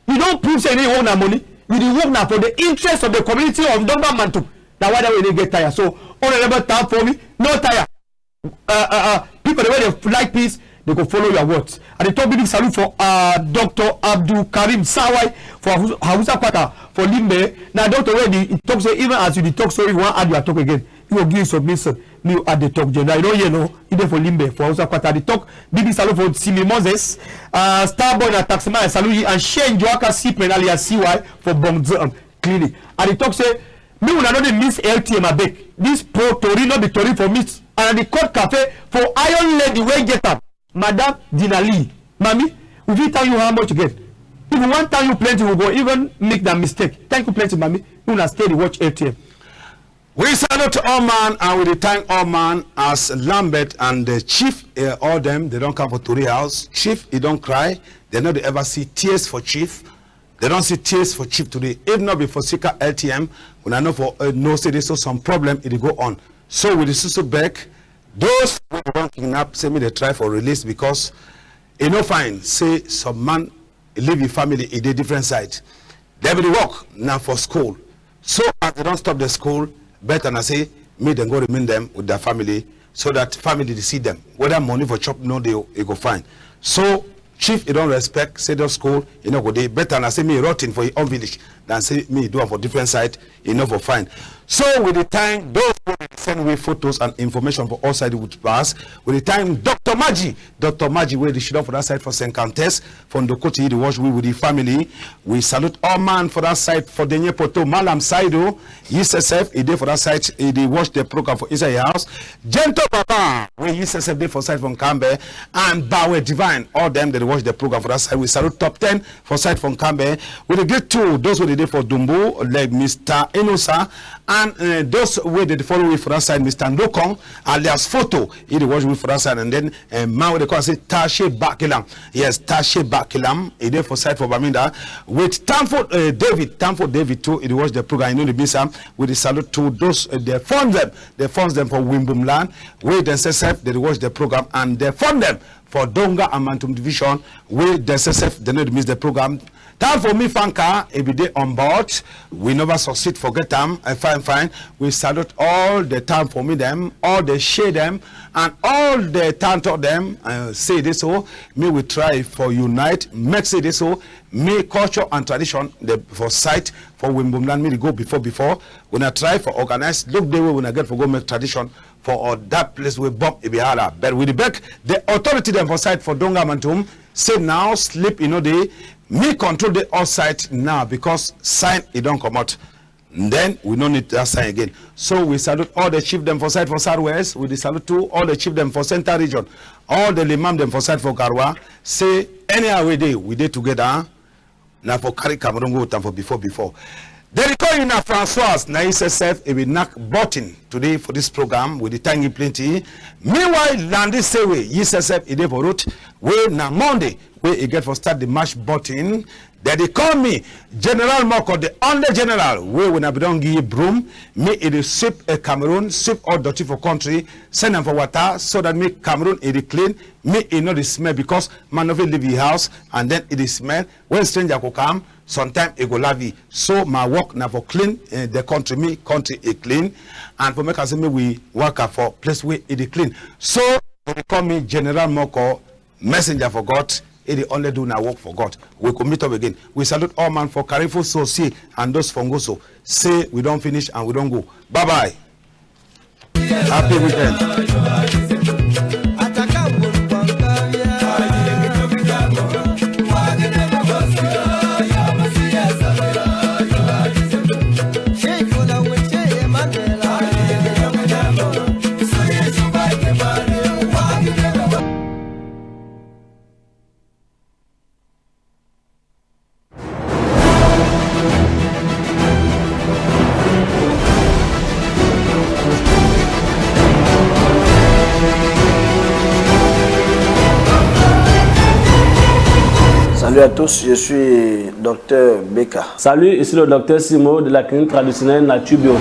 You don prove say you no dey work na money. You dey work na for the interest of the community of Ndonga Mantung. Na why that way you no get tire. So Honorable Town Fomi, no tire. Uh, uh, uh, people wey dey like peace, dey go follow your words. I dey talk big big salute for, uh, Doctor Abdul Karim Sawai for Hausa, Hausa Quarter for Limbe. Na doctor wey dey talk say even as you dey talk so, if you wan add your talk again, he go give you submission. Make you add the talk, General. You don hear, no? He dey for Limbe for Hausa Quarter. I dey talk big big salute for Simi Moses, uh, Star Boy na Taxman, I salute you, and Shane Joaka Sipren alias C Y for Bongzam Clinic. I dey talk say, make una no dey miss L T M, abeg. This pro tori no be tori for miss. And I dey cut cafe for Iron Lady wey get am, Madam Dina Lee. Mami, we fit tell you how much you get. If we wan tell you plenty, we go even make that mistake. Thank you plenty, Mami. Make una stay dey watch L T M. We salute all man and we dey thank all man as Lambert and the chief, eh, all dem, they don come for Tori House. Chief, he don cry. They no dey ever see tears for chief. They don see tears for chief today. If not be for Sika L T M, una no for, uh, know say dey so some problem e dey go on. So we dey susu beg those wey dey don kidnap, say make dey try for release because e no fine say some man leave e family, e dey different side. Dem be dey work na for school. So as they don stop the school, better na say make dem go remain dem with their family so that family dey see dem. Whether money for chop no dey, e go fine. So chief, e don respect say the school, e no go dey. Better na say make e rotten for e own village than say make e do am for different side, e no for fine. So we dey thank those wey dey send we photos and information for all side with pass. We dey thank Doctor Maji, Doctor Maji wey dey sit down for that side for Saint Countess for Ndokoti, e dey watch we with the family. We salute all man for that side for Denye Poto, Malam Saido, yi sef sef, e dey for that side, e dey watch the program for inside e house. Gentle Baba, wey yi sef sef dey for side for Nkambe, and Bawe Divine, all dem dey watch the program for that side. We salute top ten for side for Nkambe. We dey greet too those wey dey dey for Dumbu, like Mister Enosa, and, eh, those wey dey follow we for that side, Mister Ndokong, alias Photo, e dey watch we for that side, and then, eh, man wey dey call say Tashe Bakilam. Yes, Tashe Bakilam, e dey for side for Bamenda. With Tanford, eh, David, Tanford David too, e dey watch the program, e no dey miss am. We dey salute to those, eh, the fans dem, the fans dem for Wimbum land, wey dem sef sef dey watch the program, and the fans dem for Donga and Mantung division, wey dem sef sef dey no dey miss the program. Time for me, Fanka, e be dey on board. We never succeed, forget am. Eh, fine, fine. We salute all the time for me dem, all the share dem, and all the tanto dem. Uh, say this so, me we try for unite, make say this so, me culture and tradition, the for side for Wimbum land, me dey go before, before. We na try for organize, look the way we na get for go make tradition for all that place wey bomb e be hala. But we dey beg the authority dem for side for Donga Mantung, say now sleep e no dey, me control the outside now because sign e don comot. Then we no need that sign again. So we salute all the chief dem for side for Southwest. We dey salute to all the chief dem for Central Region, all the limam dem for side for Garoua. Say anyhow we dey, we dey together. Na for carry Cameroon go with am for before, before. They dey call you na Francoise, na yi sef sef, e be knack button today for this program. We dey thank you plenty. Meanwhile, Landy Sewe, yi sef sef, e dey for road, wey na Monday, wey e get for start the match button. They dey call me General Moko, the only general wey we na be don give broom. Me, e dey sweep a Cameroon, sweep all dirty for country, send am for water so that me Cameroon e dey clean. Me, e no dey smell because man no fit leave e house and then e dey smell. When stranger go come, sometime e go laugh e. So my work na for clean, eh, the country, me country e clean, and for make am say me we waka for place wey e dey clean. So they dey call me General Moko, messenger for God. E dey only do na work for God. We go meet up again. We salute all man for Carrefour Sosie and those for Ngoso. Say we don finish and we don go. Bye bye. Happy weekend. Salut à tous, je suis docteur Beka. Salut, ici le docteur Simo de la clinique traditionnelle Nature Bio.